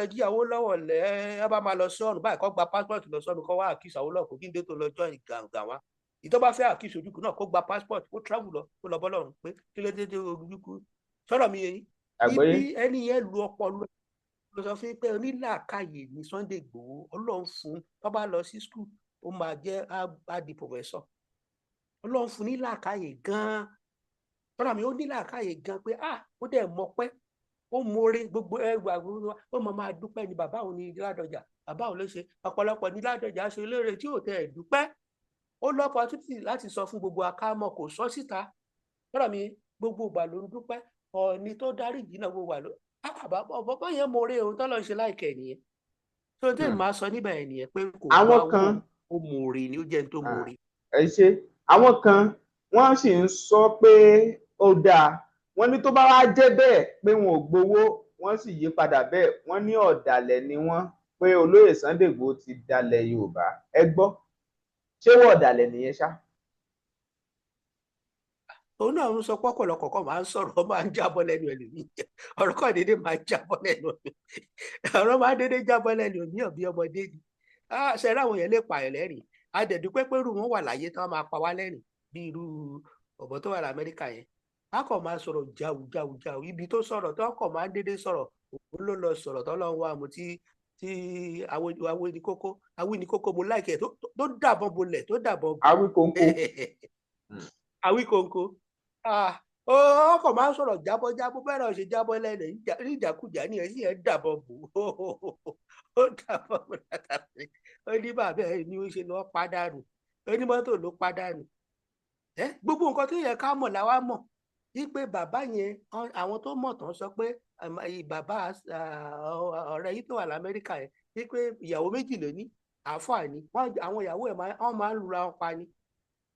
jí Awólọ́wọ̀ lẹ́, tó bá máa lọ sọ́ọ̀nù báyìí, kó gba passport lọ sọ́ọ̀nù, kó wá accuse Awólọ́wọ̀ kó kí n dé tó lọ join Gàwá. Ìtọ́ bá fẹ́ accuse Ojukwu náà, kó gba passport, kó travel lọ, kó lọ bọ́lọ́run pé kí ló dé dé Ojukwu. Sọ̀rọ̀ mi yẹ yín? Àgbọ́yé. Ibi ẹni yẹn lu ọpọlọ lọ sọ fún pé onílàákàyè ní Sunday Igboho. Ọlọ́run fún, tó bá lọ sí school, ó máa jẹ́ á di professor. Ọlọ́run fún nílàákàyè gan-an. Tọ́lá mi, ó nílàákàyè gan-an pé ah, ó dẹ̀ mọpẹ́, ó mọ̀ọ́rẹ́ gbogbo ẹgbà, ó máa máa dúpẹ́ ní bàbá òun ní Ládọjà, bàbá òun ló ṣe ọ̀pọ̀lọpọ̀ ní Ládọjà ṣe lóore tí ò tẹ̀ ẹ̀ dúpẹ́. Ó lọ opportunity láti sọ fún gbogbo akámọ̀, kò sọ síta. Tọ́lá mi, gbogbo ìgbà ló ń dúpẹ́. Ọ̀ọ́ni tó dáríjì náà, gbogbo wà ló bàbá yẹn mọ̀ọ́rẹ́ òun tọ́lọ́ ṣe láìkẹ́ nìyẹn. Tó tẹ́ máa sọ níbẹ̀ yẹn nìyẹn pé kò Àwọn wá kan ó mọ̀ọ́rẹ́ ni, ó jẹ́ ní tó mọ̀ọ́rẹ́. Ẹ ṣe. Àwọn kan wọ́n sì ń sọ pé ó dáa, wọ́n ní tó bá wá jẹ́ bẹ́ẹ̀ pé wọn ò gbowó, wọ́n sì yí padà bẹ́ẹ̀, wọ́n ní ọ̀dàlẹ̀ ni wọ́n, pé olóyè Sunday Igboho ti dalẹ̀ Yorùbá. Ẹ gbọ́, ṣé wọ́n ọ̀dàlẹ̀ nìyẹn ṣá? Òun náà ń sọ pọ́pọ̀lọpọ̀ kan máa ń sọ̀rọ̀, máa ń jábọ́ lẹ́nu ẹlòmíì, ọ̀rọ̀ kan déédéé máa ń jábọ́ lẹ́nu, ọ̀rọ̀ máa ń déédéé jábọ́ lẹ́nu òmíì bí ọmọdé ni. Ṣe eré àwọn yẹn lè pààyàn lẹ́rìn. Adẹ̀dúpẹ́ pé irú wọn wà láyé tí wọ́n máa pa wá lẹ́rìn, bí irú ọ̀bọ tó wà lamẹ́ríkà yẹn, a kàn máa sọ̀rọ̀ jáù jáù jáù. Ibi tó sọ̀rọ̀ tó kàn máa ń déédéé sọ̀rọ̀, òun ló lọ sọ̀rọ̀ tó lọ́ wá mu tí awíní kókó, awíní kókó, mo láìkẹ́ tó dàbọn bolẹ̀, tó dàbọn bò. Awíkóńkó. Awíkóńkó. Ọkọ̀ máa ń sọ̀rọ̀ jábọ́ jábọ́ bẹ́ẹ̀ náà ṣe jábọ́ lẹ́nu ní ìjàkújà ní ẹ̀ sì ẹ̀ dàbọ̀ bò ó, dàbọ̀ bò látàrí ó ní bàbá ẹ̀ ní ó ṣe lọ́ọ́ pàdánù, ó ní mọ́tò ló pàdánù. Ẹ gbogbo nǹkan tó yẹ ká mọ̀ làwa mọ̀ wípé bàbá yẹn, àwọn tó mọ̀ tán sọ pé bàbá ọ̀rẹ́ yìí tó wà lamẹ́ríkà yẹn, wípé ìyàwó méjì ló ní, àáfàá ni àwọn ìyàwó ẹ̀, wọ́n máa ń lura wọn pa ni,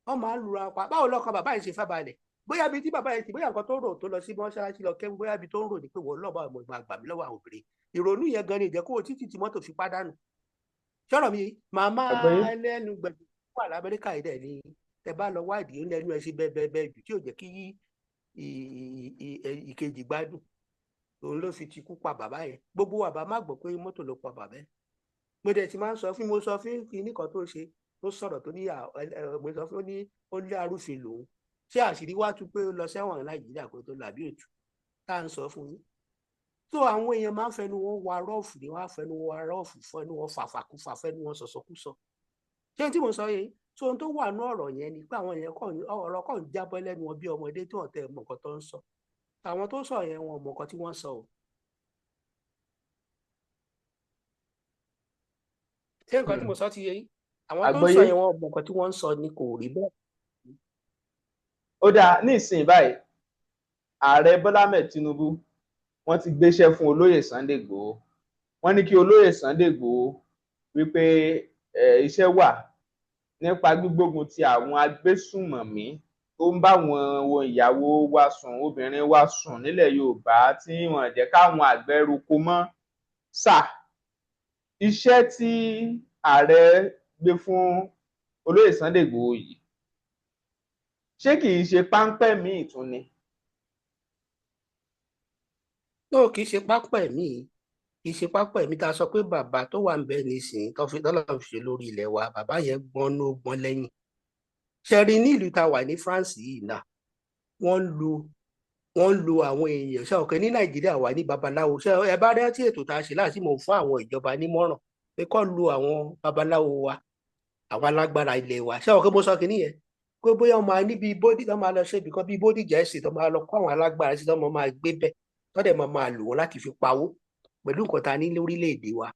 wọ́n máa ń lura wọn pa. Báwo lọ́kàn bàbá yìí ṣe fẹ́ balẹ̀? Bóyá ibi tí bàbá yẹn ti, bóyá nǹkan tó rò tó lọ sí mọ́ṣáláṣí lọ kẹ́wọ́, bóyá ibi tó ń rò ní pé wọ́n lọ́ọ̀ bá ọmọ ìgbà gbà mí lọ́wọ́ àwọn obìnrin, ìrònú yẹn gan ni ìjẹ́ kó o títí tí mọ́tò fi pàdánù. Sọ̀rọ̀ mi, màmá ẹlẹ́nu gbẹ̀dẹ̀ wà lamẹ́ríkà yìí dẹ̀ ni, ẹ bá lọ wádìí, ó lẹ́nu ẹ ṣe bẹ́ẹ̀ bẹ́ẹ̀ bẹ́ẹ̀ jù tí ò jẹ́ kí ìkejì gbádùn. Òun ló fi ti kú pa bàbá yẹn. Gbogbo wa bá má gbọ́ pé mọ́tò ló pa bàbá yẹn. Mo dẹ̀ ti máa ń sọ fún, mo sọ fún kinní kan tó ṣe, tó sọ̀rọ̀ tó ní mo sọ fún, ó ní ó lé arúfin lòun. Ṣé àṣírí wá tú pé ó lọ sẹ́wọ̀n Nàìjíríà kó tó lọ àbí òtù tá à ń sọ fún yín? Tó àwọn èèyàn máa ń fẹnu wọn wa rọ́ọ̀fù ni, wọ́n á fẹnu wọn wa rọ́ọ̀fù, fẹnu wọn fàfàkúfà, fẹnu wọn sọ̀sọ̀kúsọ. Ṣé tí mo sọ yìí? Tó ohun tó wà ní ọ̀rọ̀ yẹn ni pé àwọn èèyàn kàn ọ̀rọ̀ kàn ń jábọ́ lẹ́nu wọn bí ọmọdé tí wọ́n tẹ mọ̀ nǹkan tó ń sọ. Àwọn tó sọ yẹn, wọn ò mọ̀ nǹkan tí wọ́n sọ o. Ṣé nǹkan tí mo sọ ti yé yín? Àwọn tó ń sọ Àgbọ́yé. yẹn, wọn ò mọ̀ nǹkan tí wọ́n ń sọ ni, kò rí bẹ́ẹ̀. Ó dáa, ní ìsìn báyìí, ààrẹ Bọ́lá Ahmed Tinubu, wọ́n ti gbéṣẹ́ fún olóyè Sunday Igboho. Wọ́n ní kí olóyè Sunday Igboho wípé iṣẹ́ wà nípa gbígbógun ti àwọn agbésùnmọ̀mí tó ń bá wọn ìyàwó wa sùn, obìnrin wa sùn nílẹ̀ Yorùbá, tí wọ́n jẹ́ káwọn àgbẹ̀ roko mọ́ sà. Iṣẹ́ tí ààrẹ gbé fún olóyè Sunday Igboho yìí, ṣé kìí ṣe páńpẹ́ míì tún ni? No, kì í ṣe pápá ẹ̀mí, kì í ṣe pápá ẹ̀mí. Tá a sọ pé bàbá tó wà ń bẹ nísìnyí tó fi tọ́lá fi ṣe lórí ilẹ̀ wa, bàbá yẹn gbọ́n ló gbọ́n lẹ́yìn. Ṣe rí ní ìlú tá a wà ní France yìí náà, wọ́n ń lo àwọn èèyàn. Ṣe ọ̀kẹ́ ní Nàìjíríà wà ní babaláwo? Ṣe ẹ bá rántí ètò tá a ṣe láti mọ̀ fún àwọn ìjọba nímọ̀ràn pé kó lo àwọn babaláwo wa, àwọn alágbára ilẹ̀ wa? Ṣé ọ̀kẹ́ mo sọ kìíní yẹn pé bóyá wọ́n máa níbi bódì tó máa lọ ṣe ibìkan bíi Bódìjà ẹ̀sìn, tó máa lọ kó àwọn alágbára sí, tó máa gbé bẹ́ẹ̀, tó dẹ̀ máa lò wọ́n láti fi pawó pẹ̀lú nǹkan tá a ní lórílẹ̀‐èdè wa.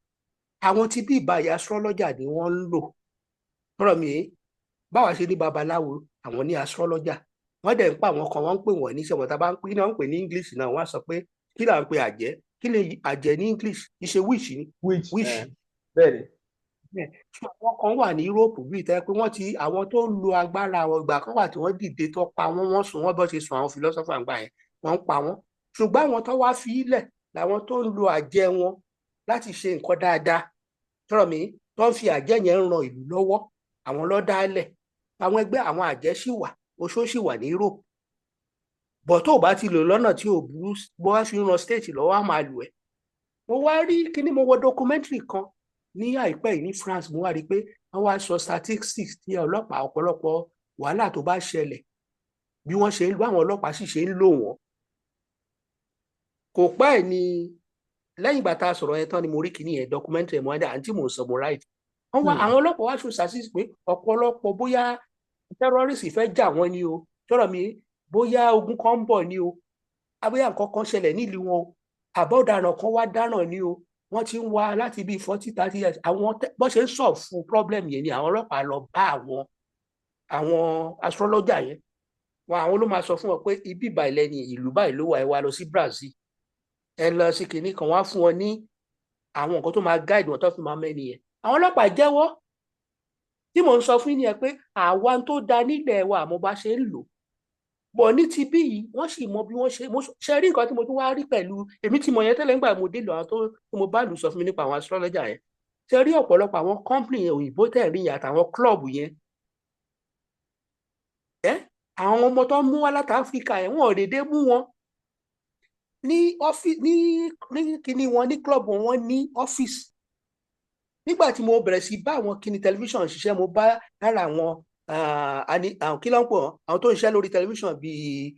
Àwọn tí bí ìbáyà astrologer ni wọ́n ń lò. Ọ̀rọ̀ mi báwa ṣe ní babaláwo, àwọn ní astrologer. Wọ́n dẹ̀ ń pa àwọn kan, wọ́n ń pè wọ́n ní sẹ́wọ̀n tá a bá ń pè ní, wọ́n ń pè ní English náà, wọ́n á sọ pé kí là ń pè àjẹ́? Kí lè àjẹ́ ní English? Kì í ṣe witch ni? Witch. Witch. Bẹ́ẹ̀ ni. Àwọn kan wà ní Europe bíi tẹ́ pé wọ́n ti àwọn tó ń lo agbára àwọn ìgbà kan wà tí wọ́n dìde tó pa wọ́n, wọ́n sùn wọ́n bọ́ ṣe sùn àwọn philosopher àgbà yẹn, wọ́n ń pa wọ́n. Ṣùgbọ́n àwọn tó wá fi ilẹ̀ làwọn tó ń lo àjẹ́ wọn láti ṣe nǹkan dáadáa. Tọrọ mi tó ń fi àjẹ́ yẹn ń ran ìlú lọ́wọ́, àwọn ló dálẹ̀ àwọn ẹgbẹ́. Àwọn àjẹ́ sì wà, oṣó sì wà ní Europe bọ̀. Tó o bá ti lò lọ́nà tí ò burú, bó wá fi ń ran state lọ́wọ́, á máa lò ẹ́. Mo wá rí kíní, mo wo documentary kan ní àìpẹ́ yìí ní France. Mo wá rí i pé wọ́n wá sọ statistics tí ọlọ́pàá, ọ̀pọ̀lọpọ̀ wàhálà tó bá ṣẹlẹ̀, bí wọ́n ṣe ń lo àwọn ọlọ́pàá, sì ṣe ń lò wọ́n. Kò pẹ́ ẹ̀ ní lẹ́yìn ìgbà tá a sọ̀rọ̀ yẹn tán ni mo rí kíní yẹn, documentary. Mo wá ní àǹtí mò ń sọ mo right. Wọ́n wá àwọn ọlọ́pàá wá ṣe statistics pé ọ̀pọ̀lọpọ̀, bóyá terrorist fẹ́ jà wọ́n ni o, sọ̀rọ̀ mi, bóyá ogun kan ń bọ̀ ni o, bóyá nǹkan kan ṣẹlẹ̀ nílùú wọn o, àbọ̀ ọ̀daràn kan wá dáràn ni o, wọ́n ti ń wá láti bíi 40, 30 years. Àwọn bó ṣe ń sọ fún problem yẹn ni àwọn ọlọ́pàá lọ bá àwọn astrologer yẹn. Wọn àwọn ló máa sọ fún wọn pé ibi báyìí lẹ́ni, ìlú báyìí ló wà, ẹ wá lọ sí Brazil, ẹ lọ sí kinní kan. Wọ́n á fún wọn ní àwọn nǹkan tó máa guide wọn tó fi máa mẹ́ni yẹn. Àwọn ọlọ́pàá jẹ́wọ́. Tí mò ń sọ fún yín ni ẹ pé àwa tó da nílẹ̀ wa, àmọ́ bá ṣe ń lò bọ̀ ní ti bí yìí, wọ́n sì mọ bí wọ́n ṣe. Mo ṣe rí nǹkan tí mo tún wá rí pẹ̀lú èmi tí mo yẹn tẹ́lẹ̀ nígbà mo dé lọ, àwọn tó tí mo bá lù sọ fún mi nípa àwọn astrologer yẹn. Ṣe rí ọ̀pọ̀lọpọ̀ àwọn company yẹn, òyìnbó tẹ̀ rí yẹn, àtàwọn club yẹn ẹ́, àwọn ọmọ tó ń mú wá láti Áfíríkà yẹn, wọn ò dédé mú wọn ní ọ́fíìsì ní kíní wọn, ní club wọn, ní ọ́fíìsì. Nígbà tí mo bẹ̀rẹ̀ sí bá àwọn kíní tẹlifíṣàn ṣiṣẹ́, mo bá lára àwọn àwọn kí ló ń pè wọ́n, àwọn tó ń ṣiṣẹ́ lórí tẹlifíṣàn bíi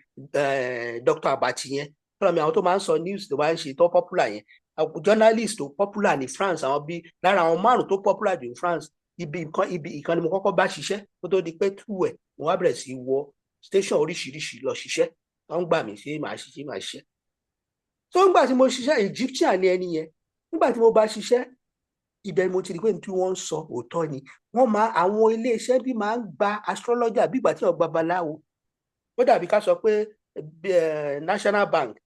Dr. Abati yẹn, fúnra mi, àwọn tó máa ń sọ news, tó máa ń ṣe tó popular yẹn, àwọn journalist tó popular ní France, àwọn bíi lára àwọn márùn tó popular jù ní France. Ibi ìkan ni mo kọ́kọ́ bá ṣiṣẹ́ kó tó di pé tú ẹ̀ mo wá bẹ̀rẹ̀ sí wọ station oríṣiríṣi lọ ṣiṣẹ́. Wọ́n ń gbà mí ṣe màá ṣiṣẹ́, màá ṣiṣẹ́. Tó ń gbà tí mo ṣiṣẹ́, Egyptian ni ẹni yẹn. Nígbà tí mo bá ṣiṣẹ́, ibẹ̀ ni mo ti rí pé tí wọ́n ń sọ òótọ́ ni. Wọ́n máa àwọn iléeṣẹ́ bí máa ń gba astrologer bí ìgbà tí wọ́n gba babaláwo. Ó dàbí ká sọ pé National Bank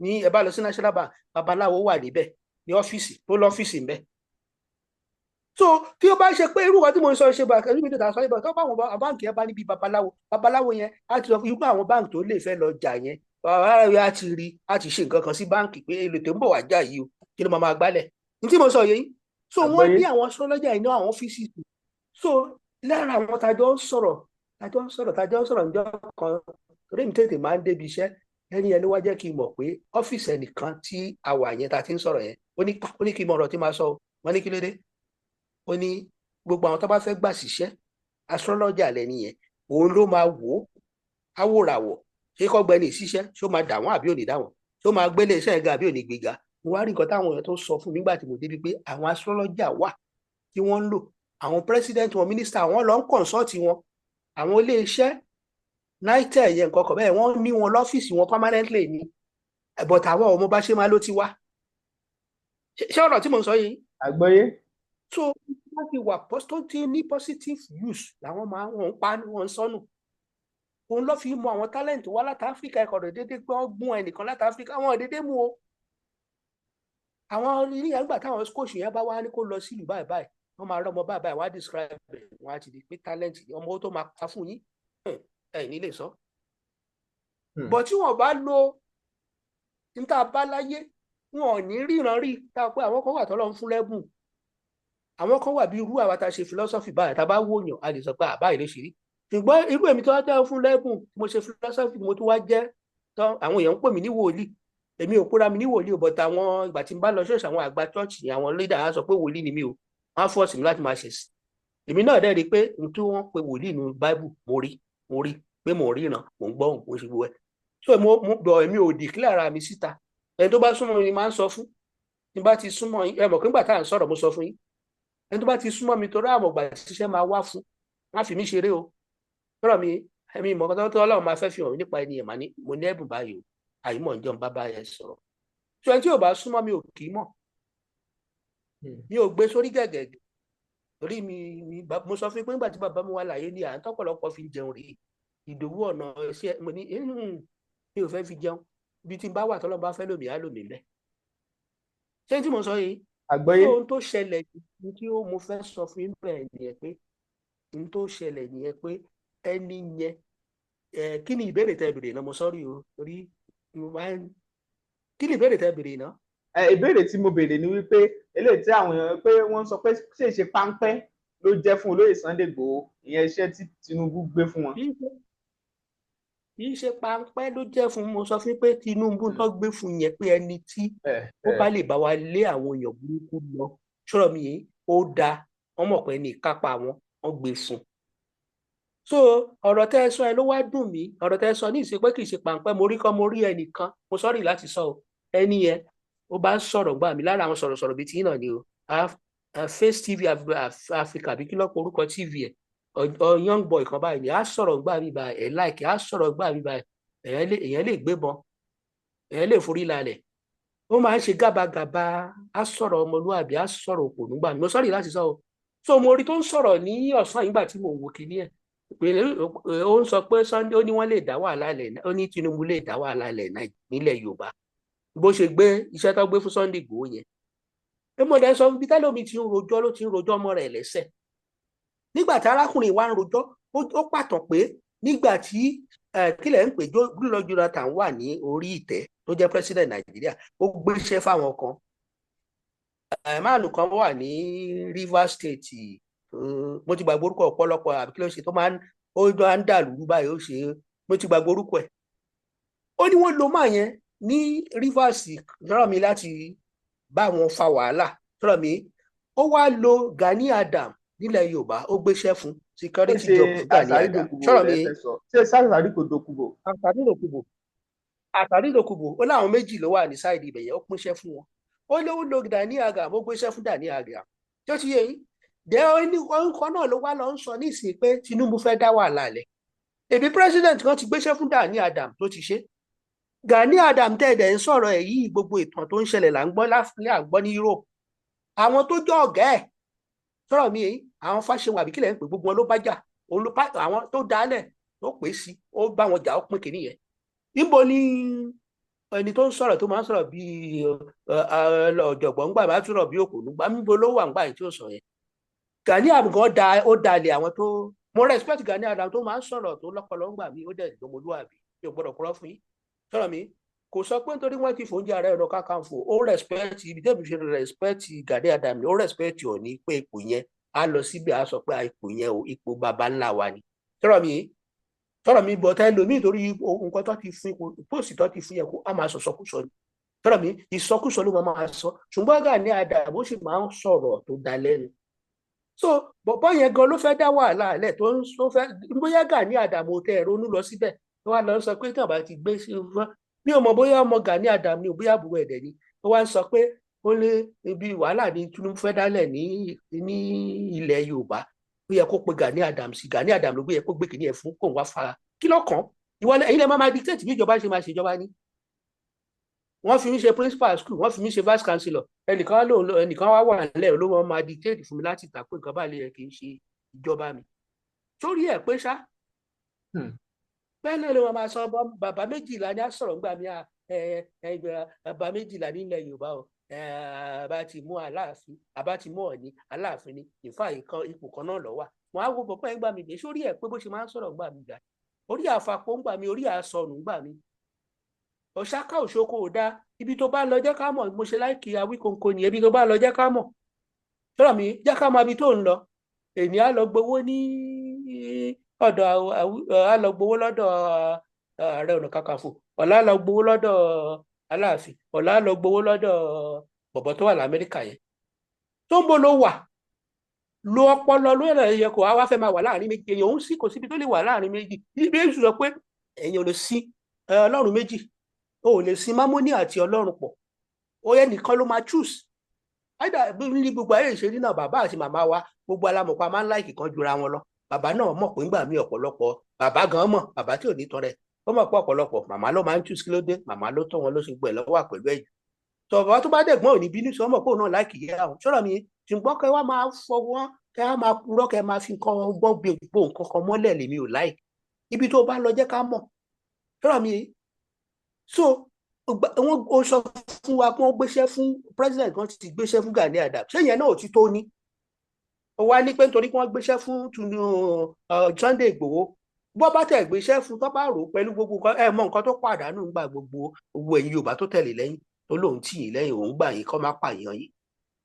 ní, ẹ bá lọ sí National Bank, babaláwo wà níbẹ̀ ní ọ́fíìsì tó lọ́fíìsì ńbẹ̀. So tí ó bá ṣe pé irú wa tí mo ń sọ ṣe bá ẹlú mi tó ta sọ ibà tó bá àwọn báǹkì yẹn bá níbi babaláwo, babaláwo yẹn á ti sọ irú àwọn báǹkì tó lè fẹ́ lọ jà yẹn, babaláwo á ti rí, á ti ṣe nǹkan kan sí báǹkì pé èlò tó ń bọ̀ wá jà yìí o, kí ló máa gbálẹ̀ ní tí mo sọ yìí. So wọ́n ní àwọn astrologer iná àwọn ọ́fíìsì. So lára àwọn tajọ ń sọ̀rọ̀ níjọ́ kan, torí mi tètè máa ń débi iṣẹ́. Ẹni yẹn ló wá jẹ́ kí n mọ̀ pé ọ́fíìsì ẹnìkan tí a wà yẹn tá a ti ń sọ̀rọ̀ yẹn, ó ní kí n mọ ọ̀rọ̀ tí máa sọ o. Wọ́n ní kí ló dé? Ó ní gbogbo àwọn tó bá fẹ́ gbà síṣẹ́, astrologer lẹ́ni yẹn, òun ló máa wò ó, awòràwọ̀, ṣé kọ́gbẹ́ni ṣiṣẹ́, ṣé ó máa dà wọ́n àbí ò ní dà wọ́n, ṣé ó máa gbélé iṣẹ́ ga àbí ò ní gbéga. Mo wá rí nǹkan táwọn èèyàn tó sọ fún mi nígbà tí mo débi pé àwọn astrologer wà tí wọ́n ń lò, àwọn president wọn, minister wọn lọ ń consult wọn, àwọn ilé iṣẹ́ nitel yẹn, nǹkan kan bẹ́ẹ̀, wọ́n ní wọn lọ́fíìsì wọn permanently ni, but àwọn ọmọ bá ṣe máa ló ti wá. Ṣé ọ̀rọ̀ tí mo ń sọ yìí? Àgbọ́yé. So wọ́n ti wà tó ti ní positive use làwọn máa wọ́n ń pa, wọ́n ń sọnù. Òun ló fi mọ àwọn talent wá láti Áfíríkà. Ẹ̀kọ́ rẹ̀ déédéé pé wọ́n gún ẹnìkan láti Áfíríkà, àwọn déédéé mú o. Àwọn ilé yẹn gbà táwọn coach yẹn bá wá ní kó lọ sílùú báyìí báyìí, wọ́n máa rọ́mọ báyìí báyìí, wọ́n á describe ẹ̀, wọ́n á ti di pé talent ni ọmọ tó máa pa fún yín, ẹ̀ ní lè sọ. But tí wọ́n bá lo níta bá láyé, wọn ò ní ríran rí tá a pé àwọn kan wà tọ́lọ́ ń fún lẹ́bùn, àwọn kan wà bí irú àwa tá a ṣe philosophy báyìí, tá a bá wòyàn, a lè sọ pé àbáyìí ló ṣe rí. Ṣùgbọ́n irú èmi tó wá tẹ́ fún lẹ́bùn, mo ṣe philosophy, mo tún wá jẹ́ tán, àwọn èèyàn ń pè mí ní wòlíì. Èmi ò pera mi ní wòlíì o, but àwọn ìgbà tí n bá lọ ṣọ́ọ̀ṣì, àwọn àgbà church, àwọn leader á sọ pé wòlíì ni mí o. Wọ́n á force mi láti máa ṣe sí. Èmi náà dẹ́ rí i pé n tí wọ́n pe wòlíì nínú Bible, mo rí pé mo ríran, mo ń gbọ́, mo ń ṣe gbogbo ẹ̀. So mo bọ̀, èmi ò declare ara mi síta. Ẹni tó bá súnmọ́ mi ni máa ń sọ fún. Tí n bá ti súnmọ́ yín, ẹ mọ̀ pé nígbà tá à ń sọ̀rọ̀, mo sọ fún yín, ẹni tó bá ti súnmọ́ mi, torí àmọ̀ gbà ṣiṣẹ́ máa wá fún, má fi mí ṣeré o. Tọ́rọ̀ mi, ẹ̀mí ìmọ̀ kan tó Ọlọ́run máa fẹ́ fi hàn mí nípa ẹni ẹ̀, máa ní mo ní ẹ̀bùn báyìí o, àyímọ̀ ń jẹun bá bá ẹ sọ̀rọ̀. So ẹni tí ò bá súnmọ́ mi ò kì í mọ̀. Mi ò gbé sórí gẹ̀gẹ̀ torí mi mo sọ fún yín pé nígbà tí bàbá mi wà láyé ní à ń tọ́pọ̀lọpọ̀ fi jẹun rèé, ìdòwú ọ̀nà iṣẹ́ mo ní mi ò fẹ́ fi jẹun. Ibi tí n bá wà, tọ́lọ́ bá fẹ́ lòmí á lòmí mẹ́. Ṣé tí mo sọ yìí? Àgbọ́yé. Ohun tó ṣẹlẹ̀ ní tí ó mo fẹ́ sọ fún yín bẹ́ẹ̀ nìyẹn, pé ohun tó ṣẹlẹ̀ nìyẹn, pé ẹni yẹn ẹ, kí ni ìbéèrè tẹ́ béèrè náà? Mo sọ́rí o, torí mo máa ń, kí ni ìbéèrè tẹ́ béèrè náà? Ẹ, ìbéèrè tí mo béèrè ni wípé eléyìí tí àwọn èèyàn pé wọ́n sọ pé ṣé ṣe páńpẹ́ ló jẹ́ fún olóyè Sunday Igboho, ìyẹn iṣẹ́ tí Tinubu gbé fún wọn. Kì í ṣe páńpẹ́ ló jẹ́ fún. Mo sọ fún pé Tinubu tó gbé fún yẹn, pé ẹni tí ó bá lè bá wa lé àwọn èèyàn burúkú lọ, ṣọ́rọ̀ mi yìí, ó dáa, wọ́n mọ̀ pé ní ìkápá wọn, wọ́n gbé fún. So ọ̀rọ̀ tẹ́ ẹ sọ ẹ ló wá dùn mí. Ọ̀rọ̀ tẹ́ ẹ sọ ní ìṣe pé kì í ṣe páńpẹ́. Mo rí kọ́, mo rí ẹnìkan, mo sọ́rí láti sọ o, ẹni yẹn ó bá ń sọ̀rọ̀ gbà mí lára àwọn sọ̀rọ̀sọ̀rọ̀ bíi tiyín náà ni o, Face TV Africa àbí kí lọ́pọ̀ orúkọ TV ẹ̀, young boy kan báyìí ni, á sọ̀rọ̀ gbà mí báyìí, ẹ̀ láìkì, á sọ̀rọ̀ gbà mí báyìí, èèyàn lè gbébọn, èèyàn lè forí lálẹ̀. Ó máa ń ṣe gábàgàbà, á sọ̀rọ̀ ọmọlúwàbí, á sọ̀rọ̀ òpònú gbà mí. Mo sọ̀rọ̀ láti sọ o. So mo rí tó ń sọ̀rọ̀ ní ọ̀sán ìgbà tí mò ń wo kinní ẹ̀, pé ó ń sọ pé Sunday, ó ní wọ́n lè dá wàhálà lẹ̀, ó ní Tinubu lè dá wàhálà lẹ̀ nílẹ̀ Yorùbá bó ṣe gbé iṣẹ́ tó gbé fún Sunday Igboho yẹn. Ẹ mọ̀ dẹ́ sọ bí tẹ́lómi ti ń rojọ́, ló ti ń rojọ́ mọ́ rẹ̀ lẹ́sẹ̀. Nígbà tí arákùnrin wa ń rojọ́, ó pàtàn pé nígbà tí kílẹ̀ ń pè Goodluck Jonathan wà ní orí ìtẹ́ tó jẹ́ president Nàìjíríà, ó gbéṣẹ́ fáwọn kan, máàlù kan wà ní Rivers State, mo ti gbàgbé orúkọ, ọ̀pọ̀lọpọ̀ àbí kí ló ṣe tó máa ń, ó máa ń dà lúrú báyìí, ó ṣe, mo ti gbàgbé orúkọ ẹ̀. Ó ní wọ́n lo máa yẹn ní Rivers lọ́rọ̀ mi láti bá wọn fa wàhálà lọ́rọ̀ mi. Ó wá lo Gani Adam nílẹ̀ Yorùbá, ó gbéṣẹ́ fún security job fún Gani Adam, sọ̀rọ̀ mi. Ṣé Asari Dokubo? Asari Dokubo, Asari Dokubo. Ó láwọn méjì ló wà ní side ibẹ̀ yẹn, ó pínṣẹ́ fún wọn. Ó ló lo Gani Adam, ó gbéṣẹ́ fún Gani Adam tí ó ti yé yín dẹ́. Orúkọ náà ló wá lọ ń sọ nísìnyí pé Tinubu fẹ́ dá wàhálà lẹ̀. Èbí president kan ti gbéṣẹ́ fún Gani Adam tó ti ṣe. Gani Adam tẹ̀dẹ̀ ń sọ̀rọ̀ ẹ̀ yìí, gbogbo ìtàn tó ń ṣẹlẹ̀ là ń gbọ́ láfíà, ń gbọ́ ní Europe. Àwọn tó jọ ọ̀gá ẹ̀, sọ̀rọ̀ mi, àwọn Fáṣẹ̀wọ̀n àbí kílẹ̀ ń pè, gbogbo wọn ló bá jà. Òun ló àwọn tó dálẹ̀ tó pè sí, ó bá wọn jà, ó pín kìíní yẹn. Níbo ni ẹni tó ń sọ̀rọ̀, tó máa ń sọ̀rọ̀ bíi ọ̀jọ̀gbọ́n gbà, bá sọ̀rọ̀ bí òkòlù gbà, níbo ló wà ńgbà yìí tí ó sọ yẹn? Gani Adam gan da, ó dalẹ̀ àwọn tó, mo respect Gani Adam tó máa ń sọ̀rọ̀ tó lọ́pọlọ ńgbà mí, ó dẹ̀ gbọmọlúwàbí, mi ò gbọ́dọ̀ kúrọ́ fún yín. Sọ̀rọ̀ mi, kò sọ pé nítorí wọ́n ti fòúnjẹ Ààrẹ Ọ̀nà Kakanfò, ó respect ibi tẹ́bi ṣe respect Gani Adam, ó respect Ọọ̀ni pé ipò yẹn á lọ síbi, á sọ pé ipò yẹn o, ipò baba ńlá wa ni. Sọ̀rọ̀ mi. Sọ̀rọ̀ mi bọ̀ tẹ́ lómi torí nǹkan tó ti fún post tó ti fún yẹn, kó a máa sọ̀sọ̀kúsọ ni. Sọ̀rọ̀ mi, ìsọkúsọ ló máa sọ, ṣùgbọ́n Gani Adams ó sì máa ń sọ̀rọ̀ tó da lẹ́nu. So bọ̀bọ́ yẹn gan ló fẹ́ dá wàhálà lẹ̀ tó ń tó fẹ́ bóyá Gani Adams ò tẹ ronú lọ síbẹ̀ tó wá lọ sọ pé tí wọ́n bá ti gbé sí fún mi, ò mọ̀ bóyá ọmọ Gani Adams ni ò, bóyá àbúrò ẹ̀dẹ̀ ni. Ó wá ń sọ pé ó lé ibi wàhálà ní Tinubu fẹ́ dálẹ̀ ní ilẹ̀ Yorùbá, ó yẹ kó pe Gani Adams sí. Gani Adams ló gbé yẹ kó gbé kìnìyẹn fún kóun wá fara kí ló kàn. Ìwọ ẹ̀yin lè máa dictate bí ìjọba ṣe máa ṣèjọba ní. Wọ́n fi mí ṣe principal school, wọ́n fi mí ṣe vice chancellor, ẹnìkan lòun, ẹnìkan wá wà nílẹ̀ ló wọ́n máa dictate fún mi láti tà pé nǹkan báyìí yẹ kí n ṣe ìjọba mi sórí ẹ̀ pé ṣá. Bẹ́ẹ̀ náà ló máa sọ bàbá 12 ní á sọ̀rọ̀ ńgbà mí, bàbá 12 nílẹ̀ Yorùbá o, àbá ti mú Aláàfin, àbá ti mú Ọ̀ọ̀ni, Aláàfin ni ìfà ìkan ipò kan náà lọ wà. Wọn á wo bọ̀pọ̀ ẹ̀ ń gbà mí gbé sórí ẹ̀ pé bó ṣe máa ń sọ̀rọ̀ ńgbà mí gbà orí àfàpọ̀ ńgbà mí, orí àsọnù ńgbà mí, ọ̀ṣáká òṣoko ò dáa. Ibi tó bá lọ, jẹ́ ká mọ̀. Mo ṣe like Awíkonko nìyẹn. Ibi tó bá lọ, jẹ́ ká mọ̀. Sọ̀rọ̀ mi, jẹ́ ká mọ̀ ibi tó ń lọ. Èmi á lọ gbowó ní ọ̀dọ̀, á lọ gbowó lọ́dọ̀ Ààrẹ Ọ̀nà Kakanfò, ọ̀la á lọ gbowó lọ́dọ̀ Aláàfin, ọ̀la á lọ gbowó lọ́dọ̀ bọ̀bọ̀ tó wà lamẹ́ríkà yẹn. Tó ń bọ̀ ló wà lo ọpọlọ ló yẹ yẹ kó wá fẹ́ máa wà láàrin méjì. Èèyàn òun sì kò síbi tó lè wà láàrin méjì. Ibi èṣù sọ pé èèyàn ò lè sin Ọlọ́run méjì, o ò lè sin Mámónì àti Ọlọ́run pọ̀. Ó yẹ nìkan ló máa choose either. Bí ní gbogbo ayé ìṣeré náà, bàbá àti màmá wa, gbogbo alamọ̀pá máa ń like kan jura wọn lọ. Bàbá náà mọ̀ pé ńgbà mí, ọ̀pọ̀lọpọ̀ bàbá gan mọ̀, bàbá tí ò ní tọrẹ, ó mọ̀ pé ọ̀pọ̀lọpọ̀ màmá ló máa ń choose. Kí ló dé? Màmá ló tọ́ wọn, ló ṣe gbọ́ ẹ̀ lọ́wọ́ pẹ̀lú ẹ̀jù tọ́. Bàbá tó bá dẹ̀gbọ́n ò ní bínú sí, ọmọ pé òun náà like ìyá àwọn. Sọ̀rọ̀ mi, ṣùgbọ́n kẹ́ wá máa fọwọ́, kẹ́ wá máa purọ́, kẹ́ máa fi nǹkan ọgbọ́n gbogbo nǹkan kan mọ́lẹ̀, lèmi ò like. Ibi tó bá lọ, jẹ́ ká mọ̀. Sọ̀rọ̀ mi, so wọ́n ó sọ fún wa pé wọ́n gbéṣẹ́ fún president kan, ti gbéṣẹ́ fún Gani Adams. Ṣé ìyẹn náà ò ti tó ní? Ó wá ní pé nítorí pé wọ́n gbéṣẹ́ fún Sunday Igboho, bọ́ bá tẹ̀ gbéṣẹ́ fún, tó bá rò ó pẹ̀lú gbogbo nǹkan, ẹ mọ nǹkan tó pàdánù ńgbà gbogbo owó ẹ̀yin Yorùbá tó tẹ̀lé lẹ́yìn, tó lóun tì yín lẹ́yìn, òun gbà yín kọ́ má pààyàn yín,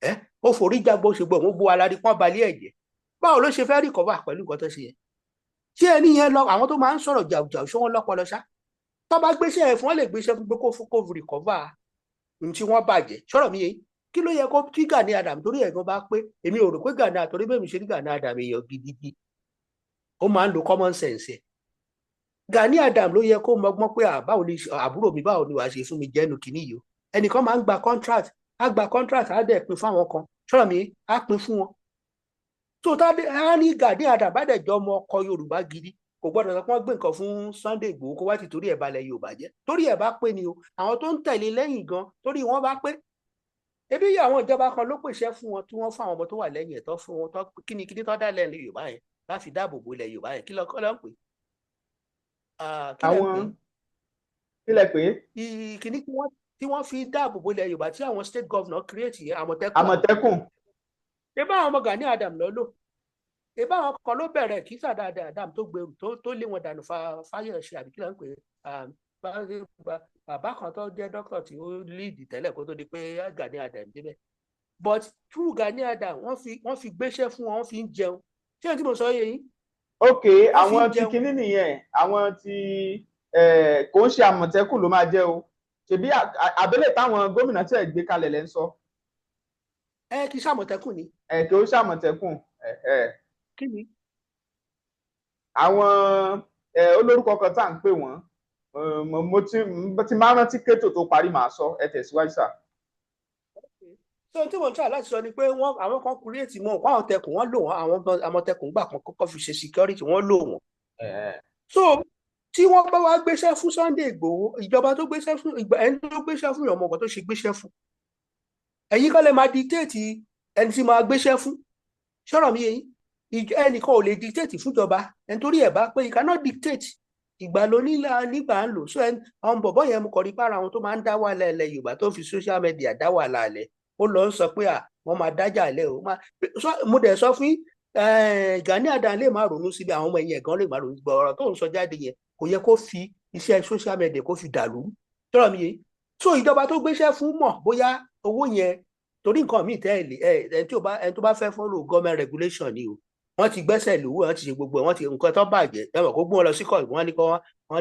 ẹ ó forí jágbó ṣe gbọ́ gbogbo alárí pọ́n balẹ̀ ẹ̀jẹ̀. Báwo ló ṣe fẹ́ recover pẹ̀lú nǹkan tó ṣe yẹn? Ṣé ẹni yẹn lọ, àwọn tó máa ń sọ̀rọ̀ jàùjàù, ṣé wọ́n lọ́pọlọ ṣá? Tó bá gbéṣẹ́ ẹ̀ fún, wọn lè gbéṣẹ́ fún pé kó recover ohun tí wọ́n bàjẹ́. Sọ̀rọ̀ mi yẹn, kí ló yẹ kó tí Gani Adams torí ẹ̀gbọ́n bá pé? Èmi ò rò pé Gani, àtòrí bẹ́ẹ̀ mi ṣe ní Gani Adams, èèyàn gidigidi, ó máa ń lo common sense ẹ̀. Gani Adams ló yẹ kó mọgbọ́n pé báwo ni àbúrò mi, báwo ni wàá ṣe fún mi jẹ́nu kìíní yìí o. Ẹnìkan máa ń gba contract, á gba contract, á dẹ̀ pín fáwọn kan. Sọ̀rọ̀ mi, á pín fún wọn tó tá á ní. Gani Adams bá dẹ̀ jọ ọmọ ọkọ Yorùbá gidi, kò gbọ́dọ̀ sọ pé wọ́n gbé nǹkan fún Sunday Igboho kó wá ti torí ẹ̀ balẹ̀ Yorùbá jẹ́. Torí ẹ̀ bá pé ni o, àwọn tó ń tẹ̀lé lẹ́yìn gan, torí wọ́n bá pé ebi àwọn ìjọba kan ló pèsè fún wọn tí wọ́n fún àwọn ọmọ tó wà lẹ́yìn ẹ̀ tó fún wọn tó kíni kíní tó dá lẹ́yìn Yorùbá yẹn láti dáàbò bo ilẹ̀ Yorùbá yẹn. Kí ló ń pè? Àwọn kí lẹ pè? Kíní tí wọ́n fi dáàbò bo ilẹ̀ Yorùbá tí àwọn state governor create yẹn, Àmọ̀tẹ́kùn. Àmọ̀tẹ́kùn. Ebá àwọn ọmọ Gani Adams lọ lò, ebá àwọn kan ló bẹ̀rẹ̀ kí sàdáadà Adam tó gbèrú tó lé wọn dànù Fáyọ̀ṣe, àbí kí ló ń pè bàbá kan tó jẹ́ dókítà tí ó lead tẹ́lẹ̀ kó tó di pé Gani Adams débẹ̀? But through Gani Adams, wọ́n fi gbéṣẹ́ fún wọn, wọ́n fi ń jẹun. Ṣé ohun tí mo sọ yé yín? Ok, àwọn ti kinní nìyẹn, àwọn ti kò ń ṣe Àmọ̀tẹ́kùn ló máa jẹ́ o. Ṣebí àbẹ́lẹ̀ táwọn gómìnà tí ẹ̀ gbé kalẹ̀ lẹ́ ń sọ. Ẹ kì í ṣàmọ̀tẹ́kùn ni. Ẹ kì í ṣàmọ̀tẹ́kùn. Kí ni? Àwọn olórúkọ kan tá à ń pè wọ́n, mo ti máa rántí kétò tó parí, màá sọ. Ẹ tẹ̀síwájú sà. So tí mo ń try láti sọ ni pé wọ́n, àwọn kan create mọ́ wọn àwọn tẹkùn, wọ́n lò wọ́n. Àwọn Àmọ̀tẹ́kùn gbà kan kọ́kọ́ fi ṣe security, wọ́n lò wọ́n. So tí wọ́n bá wá gbéṣẹ́ fún Sunday Igboho, ìjọba tó gbéṣẹ́ fún, ẹni tó gbéṣẹ́ fún ìyọ̀mọ̀ nǹkan tó ṣe gbéṣẹ́ fún. Ẹ̀yin kọ́ lè máa dictate ẹni tí máa gbéṣẹ́ fún. Ṣọ́rọ̀ mi yẹn, ẹnìkan ò lè dictate fúnjọba. Ẹni torí ẹ̀ bá pé, you cannot dictate. Ìgbà ló nílà nígbà ń lò. So àwọn bọ̀bọ̀ yẹn, mo kọ̀ rí para àwọn tó máa ń dá wàhálà ilẹ̀ Yorùbá, tó fi social media dá wàhálà ilẹ̀, ó lọ ń sọ pé à wọ́n máa dájà lẹ̀ o. Mo dẹ̀ sọ fún Gani Adams, lè má ronú síbi àwọn ọmọ ẹ̀yìn ẹ̀gán, lè má ronú síbi ọ̀rọ̀ tó ń sọ jáde yẹn. Kò yẹ kó fi iṣẹ́ social media kó fi dàlú. Tọ́rọ̀ mi yé? So ìjọba tó gbéṣẹ́ fún mọ̀ bóyá owó yẹn torí nǹkan míì tẹ́ ẹ lè ẹ ẹni tó bá fẹ́ follow government regulation ni o. Wọ́n ti gbẹ́sẹ̀ lówó, wọ́n ti ṣe gbogbo ẹ̀, wọ́n ti nǹkan tó bàjẹ́ ẹ̀wọ̀n kó gbé wọn lọ sí court, wọ́n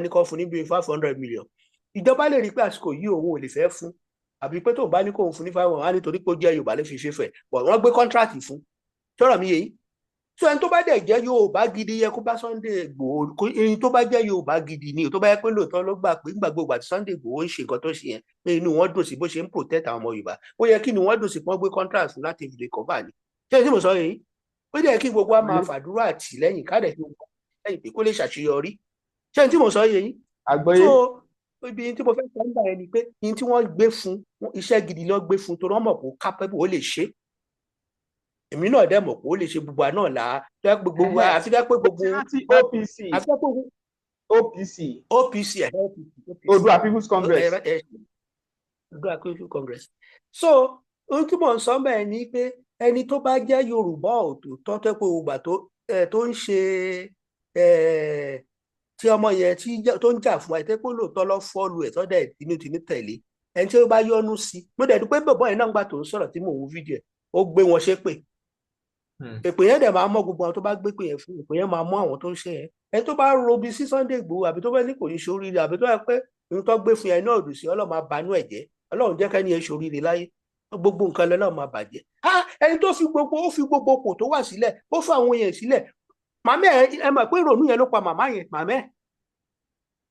ní kó fún ní bíi 500 million. Ìjọba lè rí pé àsìkò yìí òun ò lè fẹ́ fún, àbí pé tóun bá ní kóun fún ní 500 á nítorí pé ó jẹ́ Yorùbá ló fi ṣe fẹ̀ bọ̀. Wọ́n gbé contract fún. Sọ̀rọ̀ mi yìí tó, ẹni tó bá dẹ̀ jẹ́ Yorùbá gidi yẹ kó bá Sunday Igboho, ẹni tó bá jẹ́ Yorùbá gidi ni, tó bá yẹ pé lóòótọ́ ló gbà pé nígbà gbogbo àti Sunday Igboho ń ṣe nǹkan tó ṣe yẹn, pé inú wọn dùn sí bó ṣe ń protect àwọn ọmọ Yorùbá, ó yẹ kí inú wọn dùn sí pé wọ́n gbé contract fún láti fi lè cover ni. Ṣé tí mo sọ yìí, ó yẹ kí gbogbo wa máa fàdúrà tì lẹ́yìn, ká dẹ̀ fi gbogbo lẹ́yìn pé kó lè ṣàṣeyọrí. Ṣé tí mo sọ yìí? Àgbọ́yé. So ibi tí mo fẹ́ sọ nígbà yẹn ni pé ní tí wọ́n gbé fún, iṣẹ́ gidi ló gbé fún, torí wọ́n mọ̀ pé ó capable, ó lè ṣe. Èmi náà dẹ̀ mọ̀ pé ó lè ṣe. Gbogbo àná là á tó yẹ pé gbogbo àfi tó yẹ pé gbogbo Rántí OPC. Àfi tó yẹ pé OPC. OPC ẹ̀ OPC. Oòduà People's Congress. Oòduà People's Congress. So ohun tí mò ń sọ bẹ́ẹ̀ ni pé ẹni tó bá jẹ́ Yorùbá òtòótọ́, tó pé gbogbo tó ń ṣe tí ọmọ yẹn tó ń jà fún ẹ, tẹ́ pé lóòótọ́ lọ follow ẹ̀ tọ́dẹ̀ tinútinú tẹ̀lé ẹni tí ó bá yọ́nú sí. Mo dẹ̀ dúpẹ́ bọ̀bọ́ yẹn náà gbà tó ń sọ̀rọ̀ tí mò ń wo fídíò ẹ̀, ó gbé wọn ṣépè. Èpè yẹn dẹ̀ máa mọ́ gbogbo àwọn tó bá gbé pè yẹn fún, èpè yẹn máa mọ́ àwọn tó ń ṣe yẹn. Ẹni tó bá robi sí Sunday Igboho, àbí tó fẹ́ ní kò ní ṣoríire, àbí tó yẹ pé ohun tó gbé fún yẹn náà dùn sí, Ọlọ́run máa banú ẹ̀ jẹ́. Ọlọ́run jẹ́ kẹ́ni yẹn ṣoríire láyé, gbogbo nǹkan lọ́lọ́run máa bàjẹ́. Ẹni tó fi gbogbo, ó fi gbogbo kò tó wà sílẹ̀, ó fún àwọn èèyàn sílẹ̀. Màmá ẹ, ẹ mọ̀ pé ìrònú yẹn ló pa màmá yẹn. Màmá ẹ,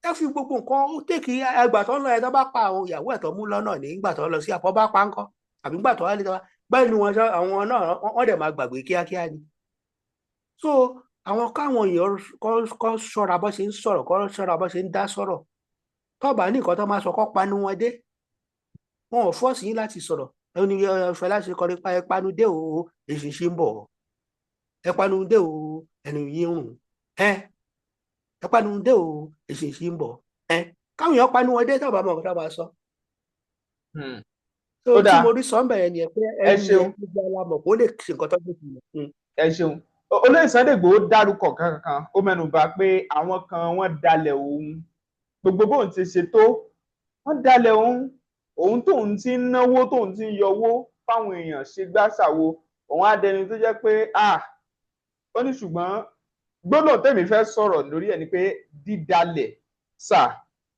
ẹ fi gbogbo nǹkan ó tèkì ẹgbà tó ń lọ ẹ, tó bá pa àwọn ìyàwó ẹ̀ tó mú lọ́nà nígbà tó lọ sí àpọ̀ bá pa ńkọ́, àbí nígbà tó wá lé tó wá bẹ́ẹ̀ ni wọ́n sọ àwọn náà, wọ́n dẹ̀ máa gbàgbé kíákíá ni. So àwọn káwọn èèyàn kọ́ ṣọ́ra bó ṣe ń sọ̀rọ̀, kọ́ ṣọ́ra bó ṣe ń dá sọ̀rọ̀. Tọ́ba ní nǹkan tó máa sọ, kọ́ panu wọn dé. Wọn ò force yín láti sọ̀rọ̀. Ẹni Fẹlá ṣe kọrin pa, ẹ panu dé o, èṣìṣì ń bọ̀, ẹ panu dé o, ẹnu yín rùn, ẹ panu dé o, èṣìṣì ń bọ̀. Ẹ káwọn èèyàn panu wọn dé tọ́ba mọ̀ nǹkan tó máa sọ. So tí mo rí sọ ń bẹ̀rẹ̀ nìyẹn pé ẹni yẹn gbogbo alamọ̀ kó lè ṣe nǹkan tó gbé fún un. Ẹ ṣeun. Olóyè Sunday Igboho dárúkọ kankan, ó mẹ́nu bà pé àwọn kan wọ́n dalẹ̀ òun, gbogbo bóun ti ṣe tó, wọ́n dalẹ̀ òun, òun tóun ti ń náwó, tóun ti ń yọwó fáwọn èèyàn ṣe gbàṣàwo, òun á dẹni tó jẹ́ pé ah, ó ní. Ṣùgbọ́n gbọ́dọ̀ tẹ̀mí fẹ́ sọ̀rọ̀ lórí ẹ̀ ni pé dídalẹ̀ sà,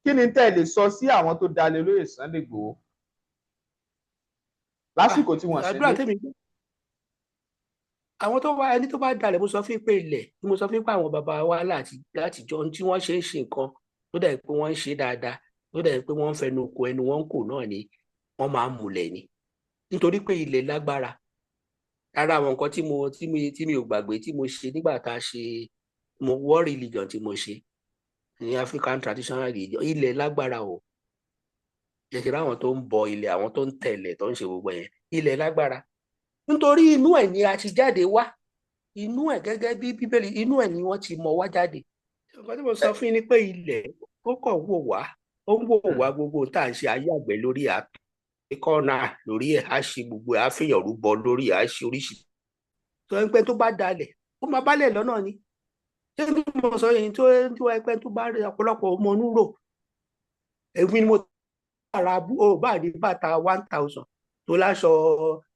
kí ni tẹ́ ẹ lè sọ sí àwọn tó dalẹ̀ olóyè Sunday Igboho lásìkò tí wọ́n ṣe ní? Àwọn tó wá, ẹni tó bá dalẹ̀, mo sọ fún pé ilẹ̀ ni mo sọ fún pé àwọn bàbá wa látijọ́ tí wọ́n ṣe ń ṣe nǹkan tó dẹ̀ pé wọ́n ń ṣe dáadáa, tó dẹ̀ pé wọ́n ń fẹnu ko ẹnu wọn kò náà ni wọ́n máa ń múlẹ̀ ni, nítorí pé ilẹ̀ lágbára. Ara àwọn nǹkan tí mi ò gbàgbé tí mo ṣe nígbà tá a ṣe mo war religion tí mo ṣe ní African traditional religion, ilẹ̀ lágbára o. Jẹ̀kẹ̀rẹ̀ àwọn tó ń bọ ilẹ̀, àwọn tó ń tẹ̀lẹ̀, tó ń ṣe gbogbo yẹn, ilẹ̀ lágbára, nítorí inú ẹ̀ ni a ti jáde wá. Inú ẹ̀, gẹ́gẹ́ bí Bíbélì, inú ẹ̀ ni wọ́n ti mọ wá jáde. Nǹkan tí mo sọ fún yín ni pé ilẹ̀ ó kàn wò wá, ó ń wò wá. Gbogbo tá à ń ṣe ayé àgbẹ̀ lórí àkọ́nà lórí ẹ̀, á ṣe gbogbo ẹ̀, á fìyàn rúbọ lórí ẹ̀, á ṣe oríṣi tó ń pẹ́. Tó bá dalẹ̀, ó máa bálẹ̀ lọ́nà ni. Ṣé tí mo sọ yẹn tó ẹgbẹ́ tó bá rí ọ̀pọ̀lọpọ̀ ọmọ onúrò, èmi ni mo ra ó bá ní bàtà 1,000 tó láṣọ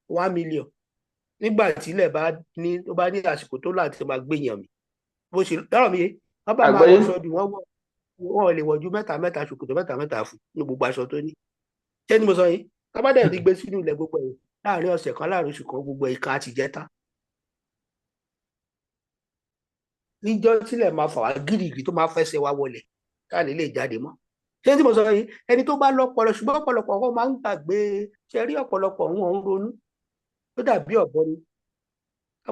1 million, nígbà tí ilẹ̀ bá ní tó bá ní àsìkò tó láti máa gbéyàn mi bó ṣe lọ́rọ̀ mi yé, wọ́n bá máa wọṣọ bí wọ́n wọ̀, wọ́n lè wọ̀ ju mẹ́ta mẹ́ta, ṣòkòtò mẹ́ta mẹ́ta fún ní gbogbo aṣọ tó ní. Ṣé ni mo sọ yìí, tá bá dẹ̀ ti gbé sínú ilẹ̀, gbogbo ẹ̀ láàrin ọ̀sẹ̀ kan, láàrin oṣù kan, gbogbo ìka ti jẹ́ tán. Níjọ́ tílẹ̀ máa fà wá gírígírí, tó máa fẹsẹ̀ wá wọlẹ̀, káà ní lè jáde mọ́. Ṣé tí mo sọ yìí, ẹni tó bá lọ́pọlọ, ṣùgbọ́n ọ̀pọ̀lọpọ̀ wọn máa ń gbàgbé. Ṣe rí ọ̀pọ̀lọpọ̀ wọn ń ronú, ó dàbí ọ̀bọ ni, tó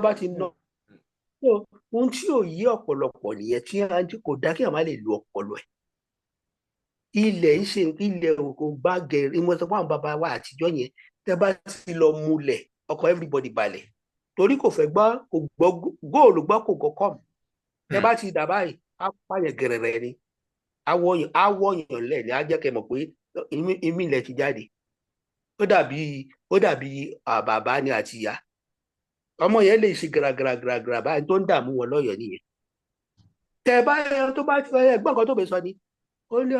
bá ti ná. Ohun tí ò yí ọ̀pọ̀lọpọ̀ nìyẹn, tí kò dá kí àwọn má lè lo ọpọlọ ẹ̀. Ilẹ̀ ń ṣe ilẹ̀ kò bá gẹ̀rẹ́. Mo sọ fún àwọn bàbá wa àtijọ́ yẹn, tẹ́ bá ti lọ múlẹ̀, ọkọ̀ everybody balẹ̀, torí kò fẹ́ gbọ́, kò gbọ́ góòlù gbọ́, kò gbọ́ kọ́ọ̀mù. Tẹ́ bá ti dà báyìí, á pààyàn gẹ̀rẹ̀rẹ̀ ni, awọ́yàn lẹ̀ ni, á jẹ́ kẹ́ mọ̀ pé ìmí ilẹ̀ ti jáde. Ó dàbí bàbá ni àti ìyá, ọmọ yẹn lè ṣe gàràgàràgàrà báyìí, tó ń dààmú wọn lọ́yọ̀ọ́ nìyẹn. Tẹ bá tó bá ti ẹgbọ́n nǹkan tó bẹ sọ ni, ó ní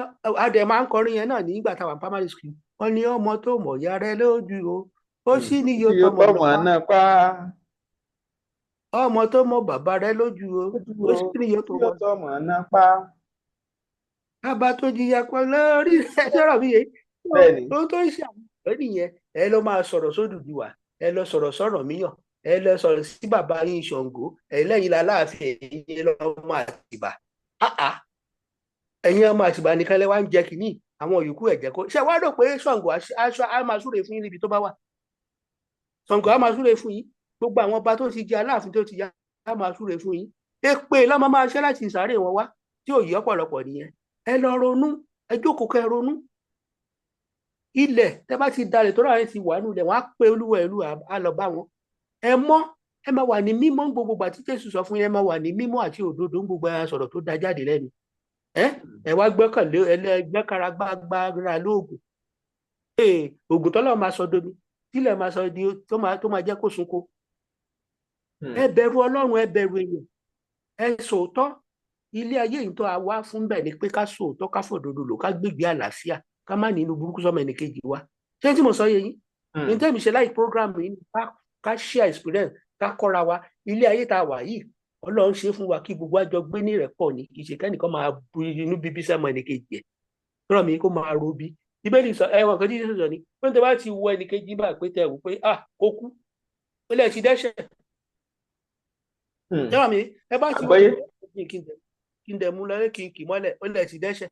adẹ máa ń kọrin yẹn náà nígbà táwọn primary school, wọn ní ọmọ tó mọ̀ ya rẹ lójú o, ó sì ní yóò tọmọ náà pa. Ọmọ tó mọ bàbá rẹ̀ lójú o, ó sì ní yóò tó yóò mọ tọ́ mọ̀ ọ́n pa. Bàbá tó jìyà pọ̀ lórí ẹ sọ̀rọ̀ mi yẹn. Bẹ́ẹ̀ni. Ohun tó ń ṣe àwọn ọ̀rẹ́ nìyẹn. Ẹ lọ máa sọ̀rọ̀ sódùduwà, ẹ lọ sọ̀rọ̀ sọ̀rọ̀ míyàn, ẹ lọ sọ̀rọ̀ sí bàbá yín Ṣàngó, ẹ lẹ́yìn láláàfin, ẹ̀yin lọ́mọ Àtìbà. Ẹ̀yin ọmọ Àtìbà nìkan lẹ wá ń jẹ kínní, àwọn yòókù ẹ̀jẹ̀ kó ṣe wá rò pé Ṣàngó aṣọ á máa súre fún yín níbi tó bá wà. Ṣàngó á máa súre fún yín, gbogbo àwọn ọba tó ti jẹ Aláàfin tó ti jẹ á máa súre fún yín. Èpè lọ́mọ máa ṣẹ́ láti ìsàárè wọn wá tí ò yí ọ̀pọ̀lọpọ̀ nìyẹn. Ẹ lọ ronú, ẹ jókòó kẹ́ ronú. Ilẹ̀ tẹ́ bá ti dalẹ̀ tó ráyè ti wà nulẹ̀, wọ́n á pe olúwa ìlú á lọ bá wọn. Ẹ mọ́, ẹ máa wà ní mímọ́ gbogbo ìgbà tí Jésù sọ fún yín, ẹ máa wà ní mímọ́ àti òdodo gbogbo ẹ sọ̀rọ̀ tó da jáde lẹ́nu. Ẹ wá gbẹ́kànlé ẹlẹ́gbẹ́kara gbágbára lóògùn. Ògùn tọ́lọ́ máa sọ domi, tílẹ̀ máa sọ di tó máa jẹ́ kó sunko. Ẹ bẹ̀rù Ọlọ́run, ẹ bẹ̀rù èèyàn, ẹ sòótọ́. Ilé ayé yìí tó a wá fún bẹ́ẹ̀ ni pé ká sòótọ́, ká fòdodo lò, ká gbégbé àlàáfíà, ká má nínú burúkú sọmọ ẹnìkejì wa. Ṣé tí mo sọ yé yín? Ní tẹ́mi ṣe láì program yìí, ká share experience, ká kọ́ra wa. Ilé ayé tá a wà yìí, Ọlọ́run ṣe fún wa kí gbogbo àjọ gbé ní ìrẹ́pọ̀ ni, kì í ṣe kẹ́nìkan máa bu inú bíbí sẹ́mọ ẹnìkejì ẹ̀ rọ̀ mí kó máa ro bí. Bíbélì sọ ẹ̀wọ̀n kan tí Jésù sọ ni pé tẹ bá ti wọ ẹnìkejì bá pé tẹ wò pé ah kó kú, ó lẹ̀ ti dẹ́ṣẹ̀. Tẹ́wọ̀n mi, ẹ bá ti wọ ẹnìkejì kí n dẹ̀ mú lọ kí n kì mọ́lẹ̀, ó lẹ̀ ti dẹ́ṣẹ̀.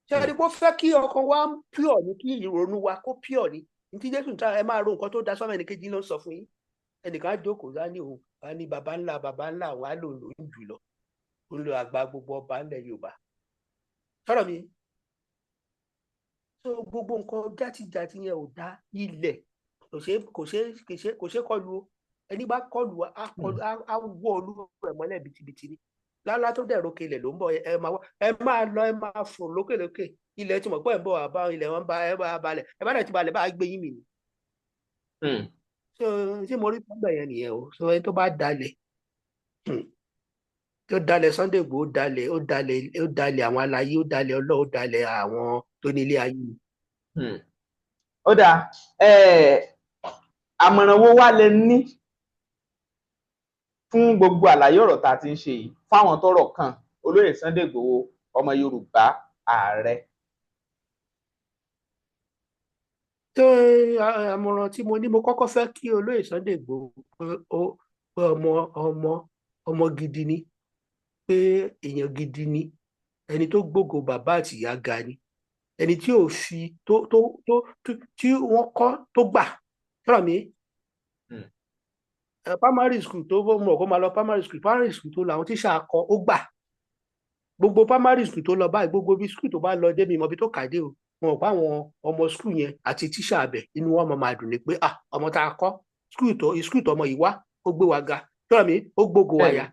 Ṣé ẹni kó fẹ́ kí ọkàn wa pure ni, kí ìrònú wa kó pure ni? Ní tí Jésù ta ẹ máa ro nǹkan tó da sọ́mọ ẹnìkejì ló ń sọ fún yín. Ẹnìkan á jókòó á ní òun á ní baba ńlá wa ló lò ń jù lọ, ó ń lo àgbà gbogbo ọba ńlẹ̀ Yorùbá. Sọ̀rọ̀ mi. So gbogbo nǹkan játijàti yẹn ò dá. Ilẹ̀ kò ṣe kọlu o. Ẹni bá kọlu á wọ olú rẹ̀ mọ́lẹ̀ bìtìbìtì ni. Lálá tó dẹ̀ rókè ilẹ̀ ló ń bọ̀, ẹ máa lọ, ẹ máa fò lókèlókè. Ilẹ̀ tí mo pẹ́ ń bọ̀ àbá ilẹ̀ wọn bá ẹ bá balẹ̀, ẹ bá dẹ̀ ti balẹ̀ bá gbé yín mi ni. So tí mo rí pọ́ńbẹ̀ yẹn nìyẹn o. So ẹni tó bá dalẹ̀, tó dalẹ̀ Sunday Igboho, ó dalẹ̀ àwọn aláyé, ó dalẹ̀ Ọlọ́run, ó dalẹ̀ àwọn tó ní ilé ayé. Ó dáa, àmọ̀ràn wo wá lẹ ní fún gbogbo àlàyé ọ̀rọ̀ tá a ti ń ṣe yìí fáwọn tọ́rọ̀ kàn olóyè Sunday Igboho ọmọ Yorùbá ààrẹ? Tó àmọ̀ràn tí mo ní, mo kọ́kọ́ fẹ́ kí olóyè Sunday Igboho pé ọmọ gidi ni, pé èèyàn gidi ni, ẹni tó gbógo bàbá àti ìyá ga ni, ẹni tí ò fi tó tó tó tí wọ́n kọ́ tó gbà. Tọ́rọ̀ mi, primary school tó mọ̀ kó máa lọ primary school tó lọ, àwọn tíṣà kọ ó gbà. Gbogbo primary school tó lọ báyìí, gbogbo bí school tó bá lọ dé mi mọ̀ bí tó kàdé o, wọn ò pa àwọn ọmọ school yẹn àti tíṣà abẹ inú wọn máa dùn ní pé ah ọmọ tá a kọ́ school tó ọmọ yìí wá, ó gbé wa ga. Tọ́rọ̀ mi, ó gbógo wa ya.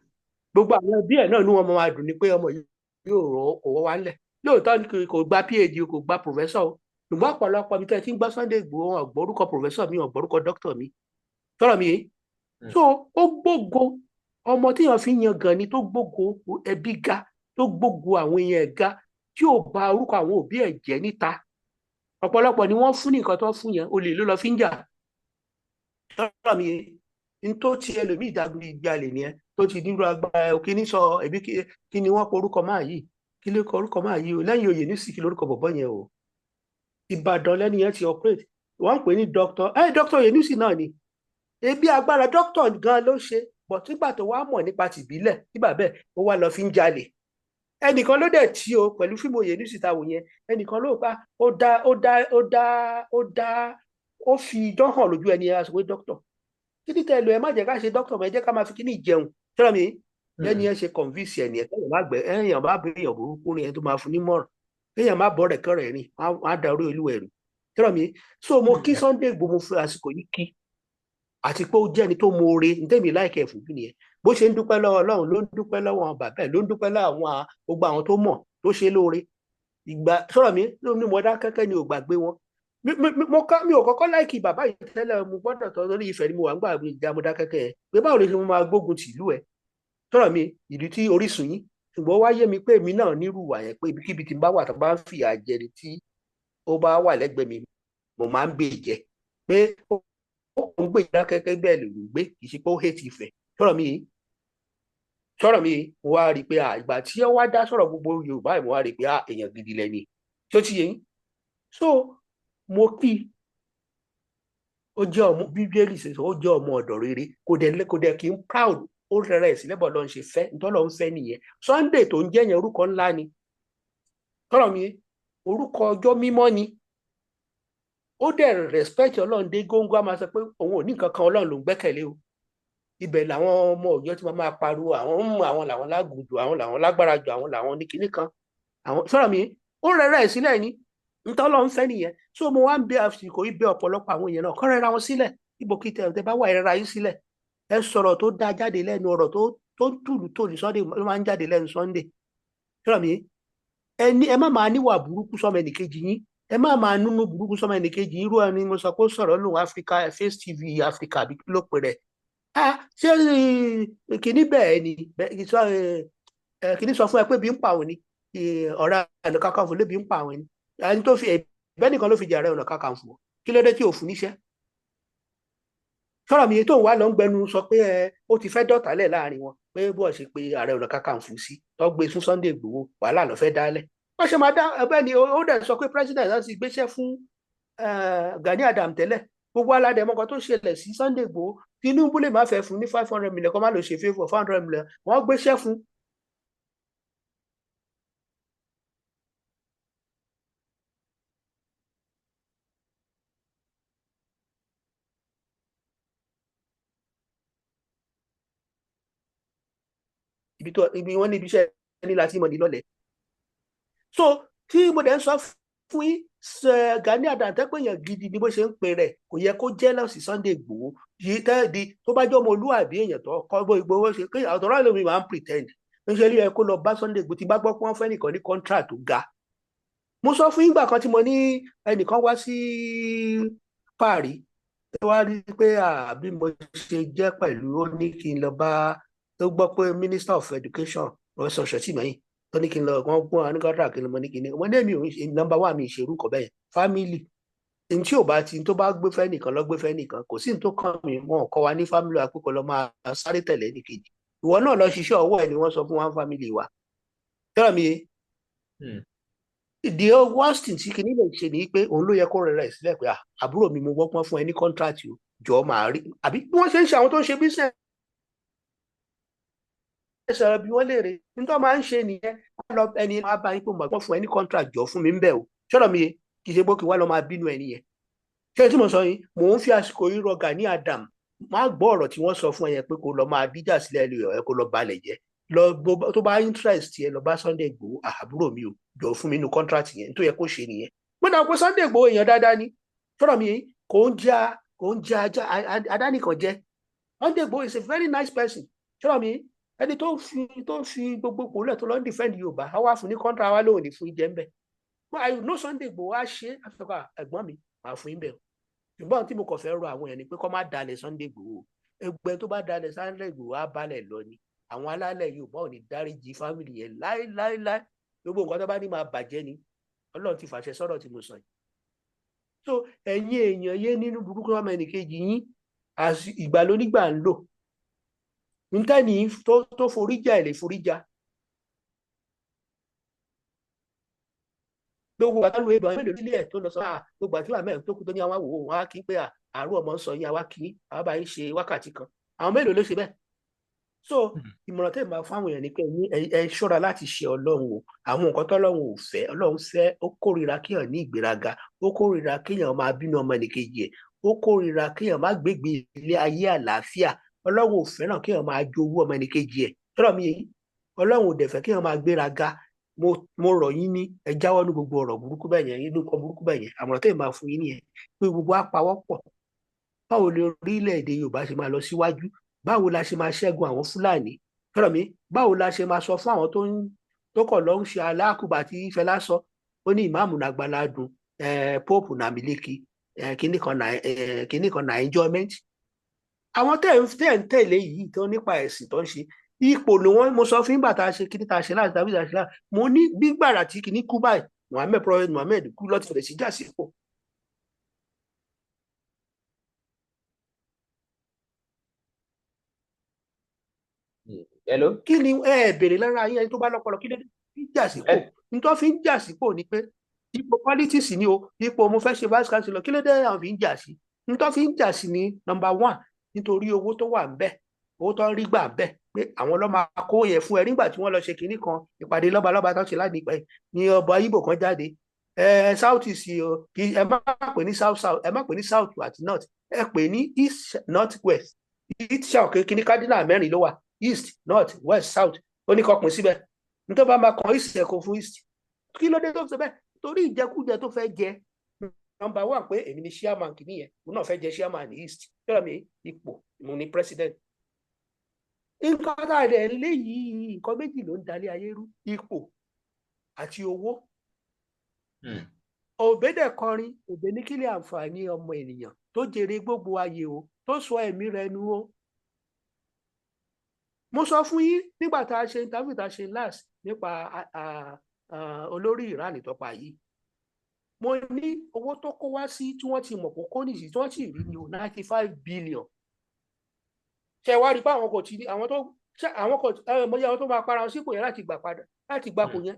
Gbogbo àwọn ẹbí ẹ̀ náà inú wọn máa dùn ní pé ọmọ yìí yóò rọ kò wọ́ wa ńlẹ̀. Lóòótọ́ kò gba PhD, kò gba professor o, ṣùgbọ́n ọ̀pọ̀lọpọ̀ mi tẹ́ ti ń gbọ́ Sunday Igboho, wọn ò gbọ́ orúkọ professor mi, wọn ò gbọ́ orúkọ doctor mi. Tọ́rọ̀ mi yìí. So ó gbógo ọmọ téèyàn fi yan gan ni, tó gbógo ẹbí ga, tó gbógo àwọn èèyàn ga, tí ò bà orúkọ àwọn òbí ẹ̀ jẹ́ níta. Ọ̀pọ̀lọpọ̀ ni wọ́n fún ní nǹkan tó fún yẹn, olè ló lọ fi ń jà. Tọ́rọ̀ mi yìí, n tó ti ẹlòmíì ìdágbé ìgbàlè nìyẹn, tó ti nírú agbára kí ní sọ ẹbí kí ni wọ́n pe orúkọ máa yìí, kí ló kọ orúkọ máa yìí o, lẹ́yìn oyè ní sìkì lórúkọ bọ̀bọ́ yẹn o. Ìbàdàn lẹ́ni yẹn ti operate, wọ́n ń pè ní doctor, doctor Oyènúsì náà ni. Ebi agbára doctor gan ló ṣe, but nígbà tó wá mọ̀ nípa tìbílẹ̀ nígbà bẹ́ẹ̀ ó wá lọ fi ń jalè. Ẹnìkan ló dẹ̀ tí o pẹ̀lú fíìmù Oyènúsì ta wò yẹn, ẹnìkan ló pa ó dá ó dá ó dá ó dá ó fi idán hàn lójú ẹni yẹn, a sọ pé doctor kí ni tẹ́ lò, ẹ má jẹ́ ká ṣe doctor mọ́, ẹ jẹ́ ká máa fi kíní jẹun. Tẹ́lẹ̀ mi lẹ́ni yẹn ṣe convince ẹni ẹ̀ tẹ́lẹ̀ má gbẹ ẹ̀yàn bá bẹ èèyàn burúkú ni ẹni tó máa fún ní mọ̀ràn, èèyàn má bọ̀ rẹ̀ kọ́rẹ̀ rìn, á da orí olú ẹ̀rù. Tẹ́lẹ̀ mi, so mo kí Sunday Igboho, mo fi àsìkò yìí kí, àti pé ó jẹ́ ẹni tó moore, ntẹ́mi láìkẹ́ ẹ̀fún bí nìyẹn. Bó ṣe ń dúpẹ́ lọ́wọ́ Ọlọ́run ló ń dúpẹ́ lọ́wọ́ àwọn bàbá ẹ̀, ló ń dúpẹ́ lọ́wọ́ àwọn gbogbo àwọn tó mọ̀ tó ṣe lóore. Ìgbà sọ̀rọ̀ mi ló ní mo dá kẹ́kẹ́ ni ò gbàgbé wọn. Mi ò kọ́kọ́ láìkí bàbá yìí tẹ́lẹ̀, mo gbọ́dọ̀ tọ́ lórí Ifẹ̀ ni mo wà ń gbà ìjà mo dá kẹ́kẹ́ ẹ̀ pé báwo lè ṣe mo máa gbógun tìlú ẹ̀. Sọ̀rọ̀ mi, ìlú tí orísun yín, ṣùgbọ́n wá yé mi pé èmi náà nírú wà yẹn, pé ibikíbi tí n bá wà tó bá ń fìyà jẹni tí ó bá wà lẹ́gbẹ̀ẹ́ mi, mo máa ń gbé jẹ pé ó ń gbé ìdá kẹ́kẹ́ bẹ́ẹ̀ lè gbé, kì í ṣe pé ó hate Ifẹ̀. Sọ̀rọ̀ mi yìí, sọ̀rọ̀ mi yìí, mo wá rí i pé ìgbà tí ó wá dá sọ̀rọ̀ gbogbo Yorùbá yìí, mo wá rí i pé èèyàn gidi lẹ́ni tó ti yé yín. So mo kí i, ó jẹ́ ọmọ, Bíbélì ṣe sọ, ó jẹ́ ọmọ ọ̀dọ̀ rere, kò dẹ̀ kí n proud, ó rẹra ẹ̀ sílẹ̀ bọ̀ lọ́n ṣe fẹ́ ntọ́lọ́ ń fẹ́ nìyẹn. Sunday tó ń jẹ́ yẹn, orúkọ ńlá ni. Sọ̀rọ̀ mi yé, orúkọ ọjọ́ mímọ́ ni. Ó dẹ̀ respect Ọlọ́run dé góńgó, á máa sọ pé òun ò ní nǹkan kan, Ọlọ́run ló ń gbẹ́kẹ̀lé o. Ibẹ̀ làwọn ọmọ Ọ̀yọ́ tí wọ́n máa pariwo, àwọn ń mú àwọn làwọn lágùn jù, àwọn làwọn lágbára jù, àwọn làwọn ní kinní kan àwọn. Sọ̀rọ̀ mi, ó rẹra ẹ̀ sílẹ̀ ni, ntọ́lọ́ ń fẹ́ nìyẹn. So mo wá ń bẹ àsìkò yìí bẹ ọ̀pọ̀lọpọ̀ àwọn èèyàn náà kọ́ rẹra wọn sílẹ̀. Ibo kí tẹ bá wà, rẹra yín sílẹ̀. Ẹ sọ̀rọ̀ tó dá jáde lẹ́nu, ọ̀rọ̀ tó ń tùlù tòlù Sunday ló máa ń jáde lẹ́nu Sunday. Sọ̀rọ̀ mi, ẹ ní ẹ má máa níwà burúkú sọmọ ẹnìkejì yín, ẹ má máa nínú burúkú sọmọ ẹnìkejì yín. Irú ẹni mo sọ pé ó sọ̀rọ̀ lóhùn Africa Face TV Africa àbí kí ló pè rẹ̀? Ah, ṣé kìíní bẹ́ẹ̀ ni kìíní sọ fún ẹ pé bí ń pa òun ni Ọ̀rẹ́ Ọ̀nà Kakanfò lébi ń pa òun ni. Ẹni tó fi ẹ̀bẹ́ nìkan ló fi jẹ Ààrẹ Ọ̀nà Kakanfò, kí ló dé tí ò fún níṣẹ́? Sọ̀rọ̀ mi tó ń wá lọ ń gbẹnu sọ pé ẹ ó ti fẹ́ dọ̀tálẹ̀ láàrin wọn, pé bó ṣe pé Ààrẹ Ọ̀nà Kakanfò sí tó gbé fún Sunday Igboho, wàhálà ló fẹ́ dálẹ̀. Wọ́n ṣe máa dá ẹbẹ́ ni. Ó dẹ̀ sọ pé president náà ti gbéṣẹ́ fún Gani Adams tẹ́lẹ̀. Gbogbo aládẹ mọ́kàn tó ṣẹlẹ̀ sí Sunday Igboho. Tinubu lè má fẹ́ fún ní 500 million, kó má lè ṣe favour 500 million wọ́n gbéṣẹ́ fún. Ibi tó ibi wọ́n ní ibi iṣẹ́ ní láti mọ̀ ní lọ́lẹ̀. So tí mo dẹ̀ ń sọ fún yín, Gani Adams tẹ́ pé èèyàn gidi ni, bó ṣe ń pè rẹ̀, kò yẹ kó jealous Sunday Igboho yìí tẹ́ di tó bá jọ́ ọmọ olúwàbí èèyàn tó kọ́ bó Igboho ṣe pé àtọ̀rọ̀ lómi máa ń pretend. Níṣẹ́ ló yẹ kó lọ bá Sunday Igboho. Tí bá gbọ́ pé wọ́n fẹ́ nìkan ní contract tó ga, mo sọ fún ìgbà kan tí mo ní ẹnìkan wá sí Paris tó wá rí pé àbí mo ṣe jẹ́ pẹ̀lú, ó ní kí n lọ bá, tó gbọ́ pé Minister of Education, Professor Ṣọ̀tìmẹ́yìn, tó ní kí n lọ, wọ́n gbọ́n àwọn contract kí n lọ. Mọ ní kí n ní wọ́n ní èmi ò ń ṣe number one mi ìṣerú kọ bẹ́ẹ̀. Family n tí ò bá ti tó bá gbé fẹ́ nìkan lọ gbé fẹ́ nìkan, kò sí ní tó kàn mí. Wọn ò kọ́ wa ní family wa pé kó lọ máa sáré tẹ̀lé nìkejì. Ìwọ náà lọ ṣiṣẹ́ ọwọ́ ẹ̀ ni wọ́n sọ fún wa family wa. Tẹ́lẹ̀ mi, the worst thing tí kìíní lè ṣe ni pé òun ló yẹ kó rẹ̀ rẹ̀ sílẹ̀ pé àbúrò mi, mo wọ́pọ́n fún ẹ ní contract o, jọ̀ọ́ máa rí àbí bí wọ́n ṣe ń ṣe àwọn tó ń ṣe business sọ̀rọ̀ bí wọ́n léèrè nítorí máa ń ṣe nìyẹn. Wọ́n lọ ẹni máa bá yín pé mo gbọ́ fún ẹ ní contract, jọ fún mi ń bẹ̀ o. Ṣọ́rọ̀ mi yé, kì í ṣe pé kí wá lọ máa bínú ẹni yẹn. Ṣé tí mo sọ yìí, mò ń fi àsìkò yìí rọ Gani Adam, má gbọ́ ọ̀rọ̀ tí wọ́n sọ fún ẹ yẹn pé kó lọ máa díjà sílẹ̀ ẹ, kó lọ balẹ̀ jẹ́ lọ. Tó bá interest yẹ, lọ bá Sunday Igboho, àbúrò mi o, jọ fún mi nínú contract yẹn. Tó yẹ kó ṣe nìyẹn. Mo dà pé Sunday Igboho èèyàn dáadáa ni. Ṣọ́rọ̀ mi yé, kò ń jẹ́ adánìkan jẹ́. Sunday Igboho is a very nice person. Ṣọ́rọ̀ mi yé, ẹni tó fi gbogbo pòlẹ̀ tó lọ ń defend Yorùbá, á wá fún ní contract wa lóhùn ní fún jẹ́ ń bẹ̀. I know Sunday Igboho á ṣe àfikún ẹ̀gbọ́n mi, màá fún yín bẹ̀ o. Ṣùgbọ́n tí mo kàn fẹ́ rọ àwọn èèyàn ni pé kó má dalẹ̀ Sunday Igboho. Ẹgbẹ́ tó bá dalẹ̀ Sunday Igboho á balẹ̀ lọ ni. Àwọn alálẹ̀ Yorùbá ò ní dáríjì family yẹn láéláéláé. Gbogbo nǹkan tó bá ní máa bàjẹ́ ni. Ọlọ́run ti fàṣẹ sọ̀rọ̀ tí mo sọ yìí. So ẹ̀yin èèyàn, yé nínú burúkú ọmọ ẹnìkejì yín. Ìgbà lónígbà ń lò ntẹ́ni tó foríjà ẹ̀ lè foríjà. Gbogbo àtàlù èdè àwọn mélòó nílé ẹ̀ tó lọ sọ gbogbo àti àmẹ́ tó kú tó ní àwọn àwòrán wọn á kí pé àárò ọmọ ń sọ yín, àwa kí àwọn bá yín ṣe wákàtí kan, àwọn mélòó ló ṣe bẹ́ẹ̀? So ìmọ̀ràn tẹ́ máa fáwọn èèyàn ni pé ẹ ṣọ́ra láti ṣe Ọlọ́run o. Àwọn nǹkan tọ́lọ́run ò fẹ́, Ọlọ́run fẹ́, ó kórìíra kéèyàn ní ìgbéraga, ó kórìíra kéèyàn máa bínú ọmọ ẹnìkejì ẹ̀, ó kórìíra kéèyàn má gbégbé ilé ayé àlàáfíà. Ọlọ́run ò fẹ́ràn kéèyàn máa jowú ọmọ ẹnìkejì ẹ̀. Tọ́lọ̀ mi yìí, Ọlọ́run ò dẹ̀ fẹ́ kéèyàn máa gbéraga. Mo rọ̀ yín ní ẹ jáwọ́ ní gbogbo ọ̀rọ̀ burúkú bẹ́ẹ̀ yẹn, inú nǹkan burúkú bẹ́ẹ̀ yẹn. Àmọ̀ràn tẹ́lẹ̀ máa fún yín nìyẹn pé gbogbo á pawọ́pọ̀. Báwo ni orílẹ̀-èdè Yorùbá ṣe máa lọ síwájú? Báwo la ṣe máa ṣẹ́gun àwọn Fúlàní? Tọ́lọ̀ mi, báwo la ṣe máa sọ fún àwọn tó ń tó kọ̀ lọ ń ṣe aláàkúbà tí Fẹlá sọ, ó ní ìmáàmù nàgbàládùn, pope nàmìlẹ́kì, kíní kan na enjoyment. Àwọn tẹ́ ń tẹ̀lé yìí tó nípa ẹ̀sìn tó ń ṣe ipò ni wọ́n. Mo sọ fún ìgbà tá a ṣe kíní tá a ṣe láti tàbí tá a ṣe láti, mo ní gbígbàrà tí kíní kú báyìí, Muhammed, Prophet Muhammed kú lọ́ti bẹ̀rẹ̀ sí jà sípò. Hello. Kí ni ẹ béèrè lára yín, ẹni tó bá lọ́pọlọ, kí ló dé fi ń jà sípò? Ní tó fi ń jà sípò ni pé ipò politics ni o, ipò mo fẹ́ ṣe vice chancellor, kí ló dé àwọn fi ń jà sí? Ní tó fi ń jà sí ni, number one, nítorí owó tó wà ńbẹ̀, owó tó ń rí gbà ńbẹ̀, pé àwọn ló máa kó yẹ fún ẹ. Nígbà tí wọ́n lọ ṣe kinní kan, ìpàdé lọ́balọ́ba tó ṣe láti ìpẹ́ ní ọba Ìgbò kan jáde, ẹ south east o, kì ẹ má pè ní south south, ẹ má pè ní south àti north, ẹ pè ní east, north, west. East, south, kíní cardinal mẹ́rin ló wà: east, north, west, south. Ó ní kó pín síbẹ̀, nítorí bá máa kan east, ẹ kó fún east. Kí ló dé tó fi sọ bẹ́ẹ̀? Torí ìjẹkújẹ tó fẹ́ jẹ. Number one, pé èmi ni chairman kìíní yẹn, òun náà fẹ́ jẹ chairman ní east yọ̀rọ̀ mi, ipò mo ní president. Nǹkan tá a dẹ̀ ń lé yìí, nǹkan méjì ló ń dalé ayé rú: ipò àti owó. Òbé dẹ̀ kọrin, òbé ní kílẹ̀ àǹfààní ọmọ ènìyàn tó jèrè gbogbo ayé o, tó sọ ẹ̀mí rẹ̀ nù o. Mo sọ fún yín nígbà tá a ṣe interview tá a ṣe last nípa olórí Iran tó pa yìí, mo ní owó tó kó wá sí tí wọ́n ti mọ̀ kó kó nìyí, tí wọ́n sì rí ní o, 95 billion. Ṣe wá rí pé àwọn kò ti ní àwọn tó ṣe àwọn kò ẹ mọ iye àwọn tó máa para wọn sípò yẹn láti gbà padà, láti gbapò yẹn.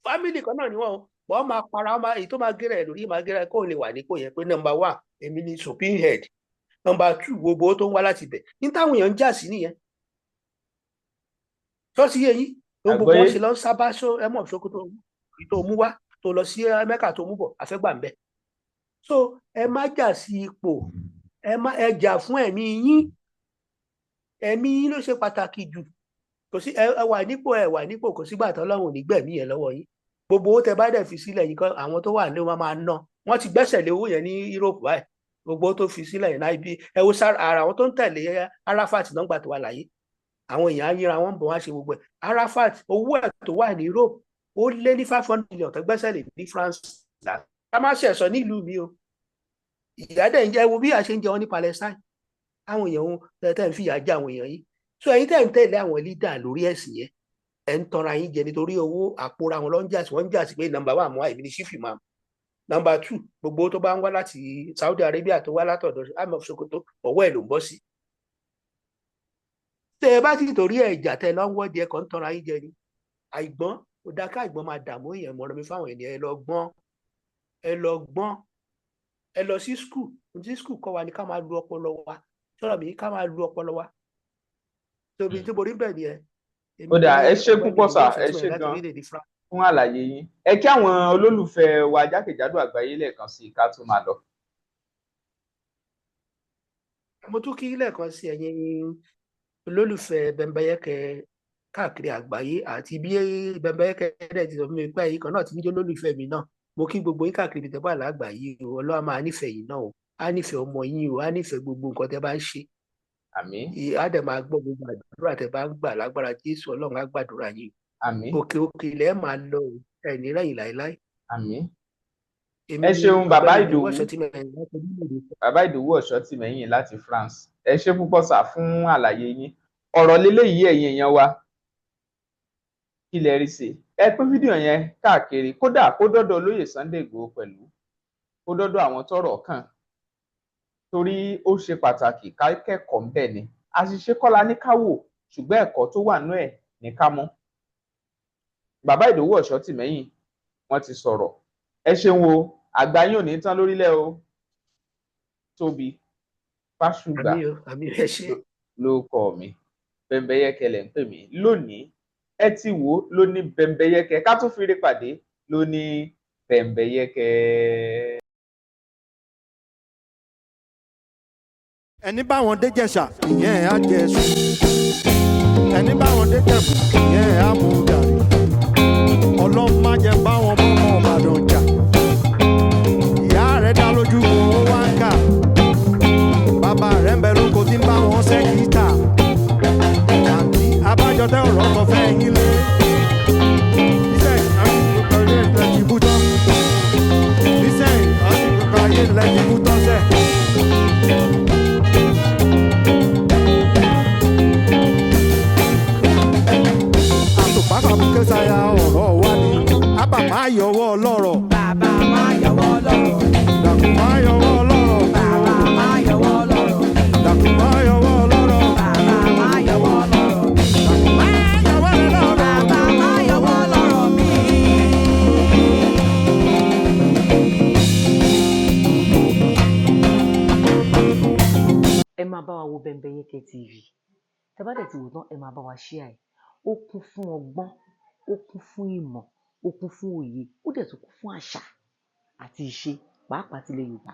Family kan náà ni wọn o, wọ́n máa para wọn, èyí tó máa gẹ́rẹ́ ẹ̀ lórí máa gẹ́rẹ́ kó lè wà nípò yẹn, pé number one, èmi ni supreme head, number two, gbogbo owó tó ń wá láti ibẹ̀ ní táwọn èèyàn ń jà sí nìyẹn. Ṣọ́ọ̀ṣì yẹ yín ló gbogbo wọn Àgbọ́yé. ṣe lọ ń sábà sọ ẹ mọ̀ Sókótó tó mú wá, tó lọ sí Mẹ́kà, tó mú bọ̀ àfẹ́gbà ń bẹ̀. So ẹ má jà sí ipò, ẹ má ẹ jà fún ẹ̀mí yín. Ẹ̀mí yín ló ṣe pàtàkì jù. Kò sí ẹ wà nípò, ẹ wà nípò, kò sígbà tó Ọlọ́run ò ní gbẹ̀mí yẹn lọ́wọ́ yín. Gbogbo owó tẹ bá dẹ̀ fi sílẹ̀ yìí kan, àwọn tó wà ní wọn máa ná. Wọ́n ti gbẹ́sẹ̀ lé owó yẹn ní Europe báyìí, gbogbo owó tó fi sílẹ̀ yẹn náà. Ibi ẹ wo sára ara àwọn tó ń tẹ̀lé Arafat náà gbà tó wà láyé, àwọn èèyàn á yíra wọn bọ̀, wọ́n á ṣe gbogbo ẹ̀. Arafat, owó ẹ̀ tó wà ní Europe, ó lé ní 500 million tó gbẹ́sẹ̀ lé ní France. Ká má ṣe sọ nílùú mi o, ìyá dẹ̀ ń jẹ́ wo bí a ṣe ń jẹ wọn ní Palestine. Àwọn èèyàn ń tẹ́ ń fìyà jẹ àwọn èèyàn yìí. So ẹ̀yin tẹ́ ń tẹ̀lé àwọn leader lórí ẹ̀sìn yẹn, ẹ̀ ń tanra yín jẹ nítorí owó àpòra wọn ló ń jà sí. Wọ́n ń jà sí pé number one, mọ́ àìmí ní chief imam, number two, gbogbo tó bá ń wá láti Saudi Arabia, tó wá látọ̀dọ̀ Ahmed of Sokoto, ọwọ́ ẹ̀ ló ń bọ́ sí. Tẹ́ ẹ bá ti torí ẹ̀ jà, tẹ́ ẹ lọ ń wọ́de, ẹ̀ kàn ń tanra yín jẹ ni. Àìgbọ́n ó dá ká àìgbọ́n máa dààmú èèyàn. Mọ̀rọ̀ mi fáwọn ènìyàn, ẹ lọ gbọ́n, ẹ lọ gbọ́n, ẹ lọ sí school. Ohun tí school kọ́ wa ni ká máa lu ọpọlọ wa. Sọ̀rọ̀ mi, ká máa lu ọpọlọ wa tóbi tí mo rí bẹ́ẹ̀ ni ẹ. Ó dáa, ẹ ṣé púpọ̀ sà, ẹ ṣé gan fún àlàyé yín. Ẹ kí àwọn olólùfẹ́ wa jákèjádò àgbáyé lẹ́ẹ̀kan sí i ká tó máa lọ. Mo tún kí lẹ́ẹ̀kan sí ẹ̀yin olólùfẹ́ Bẹ́mbẹ́yẹ́kẹ́ káàkiri àgbáyé, àti bí Bẹ́mbẹ́yẹ́kẹ́ dẹ̀ ti sọ fún mi pé ẹ̀yin kan náà ti ń jẹ́ olólùfẹ́ mi náà. Mo kí gbogbo yín káàkiri ibi tẹ́ bá lágbàáyé o. Ọlọ́run máa nífẹ̀ẹ́ yín náà o, á nífẹ̀ẹ́ ọmọ yín o, á nífẹ̀ẹ́ gbogbo nǹkan tẹ́ bá ń ṣe. Àmín. Á dẹ̀ máa gbọ́ gbogbo àdúrà tẹ́ bá ń gbà lágbára Jésù. Ọlọ́run á gbàdúrà yín. Àmín. Òkè òkè ilẹ̀ máa lọ o, ẹ̀ ní rẹ̀yìn láéláé. Àmín. Èmi Ẹ ni ṣeun bàbá Ọ̀gbẹ́ni Ìdòwú. Ìdòwú Ọ̀ṣọ́tìmẹ̀yìn láti orílẹ̀-èdè Bàbá Ìdòwú Ọ̀ṣọ́tìmẹ́yìn láti France, ẹ ṣé púpọ̀ sà fún àlàyé yín. Ọ̀rọ̀ leléyìí, ẹ̀yin èèyàn wa, kí lẹ rí sí? Ẹ pín fídíò yẹn káàkiri, kódà kó dọ́dọ̀ olóyè Sunday Igboho pẹ̀lú, kó dọ́dọ̀ àwọn tọ́rọ̀ kàn, torí ó ṣe pàtàkì ká kẹ́kọ̀ọ́ ńbẹ̀ ni. Àṣìṣe kọ́ la ní ká wò, ṣùgbọ́n ẹ̀kọ́ tó wà nú ẹ̀ ní ká mú. Bàbá Ìdòwú Ọ̀ṣọ́tìmẹ́yìn, wọ́n ti sọ̀rọ̀. Ẹ ṣeun o, àgbà yín ò ní tán lórílẹ̀ o. Tóbi Fásùgbà Àmín o, àmín, ẹ ṣé. ló kọ mi, Bẹ́mbẹ́yẹ́kẹ́ lẹ̀ ń pè mí lónìí. Ẹ ti wò ó lóní Bẹ́mbẹ́yẹ́kẹ́, ká tún fi rí pàdé lóní Bẹ́mbẹ́yẹ́kẹ́. Ẹni bá wọn dé Jẹ̀ṣà, ìyẹn á jẹ sùn. Ẹni bá wọn dé Jẹ̀bú, ìyẹn á mú gàrí. Ọlọ́run má jẹ́ bá wọn bọ́mọ Ìbàdàn jà. Ìyá rẹ̀ dá lójú kó ó wá ń kà, bàbá rẹ̀ ń bẹ lóko tí ń bá wọn ṣẹ́kítà. Àǹtí abájọ tẹ́ ọ̀rọ̀ kan fẹ́ yín lé. Nísẹ̀yìn àwọn ìlú ayé ilẹ̀ ti bú tán. Nísẹ̀yìn àwọn ìlú ayé ilẹ̀ ti bú tán sẹ́. Àtùpàpà bukẹ́sàyà ọ̀rọ̀ wa ni ábàmá yọ. Ẹ máa bá wa wo Bembeyeke TV. Tẹ́ bá dẹ̀ ti wò tán, ẹ máa bá wa share ẹ̀. Ó kún fún ọgbọ́n, ó kún fún ìmọ̀, ó kún fún òye, ó dẹ̀ tún kún fún àṣà àti ìṣe, pàápàá tilẹ̀ Yorùbá.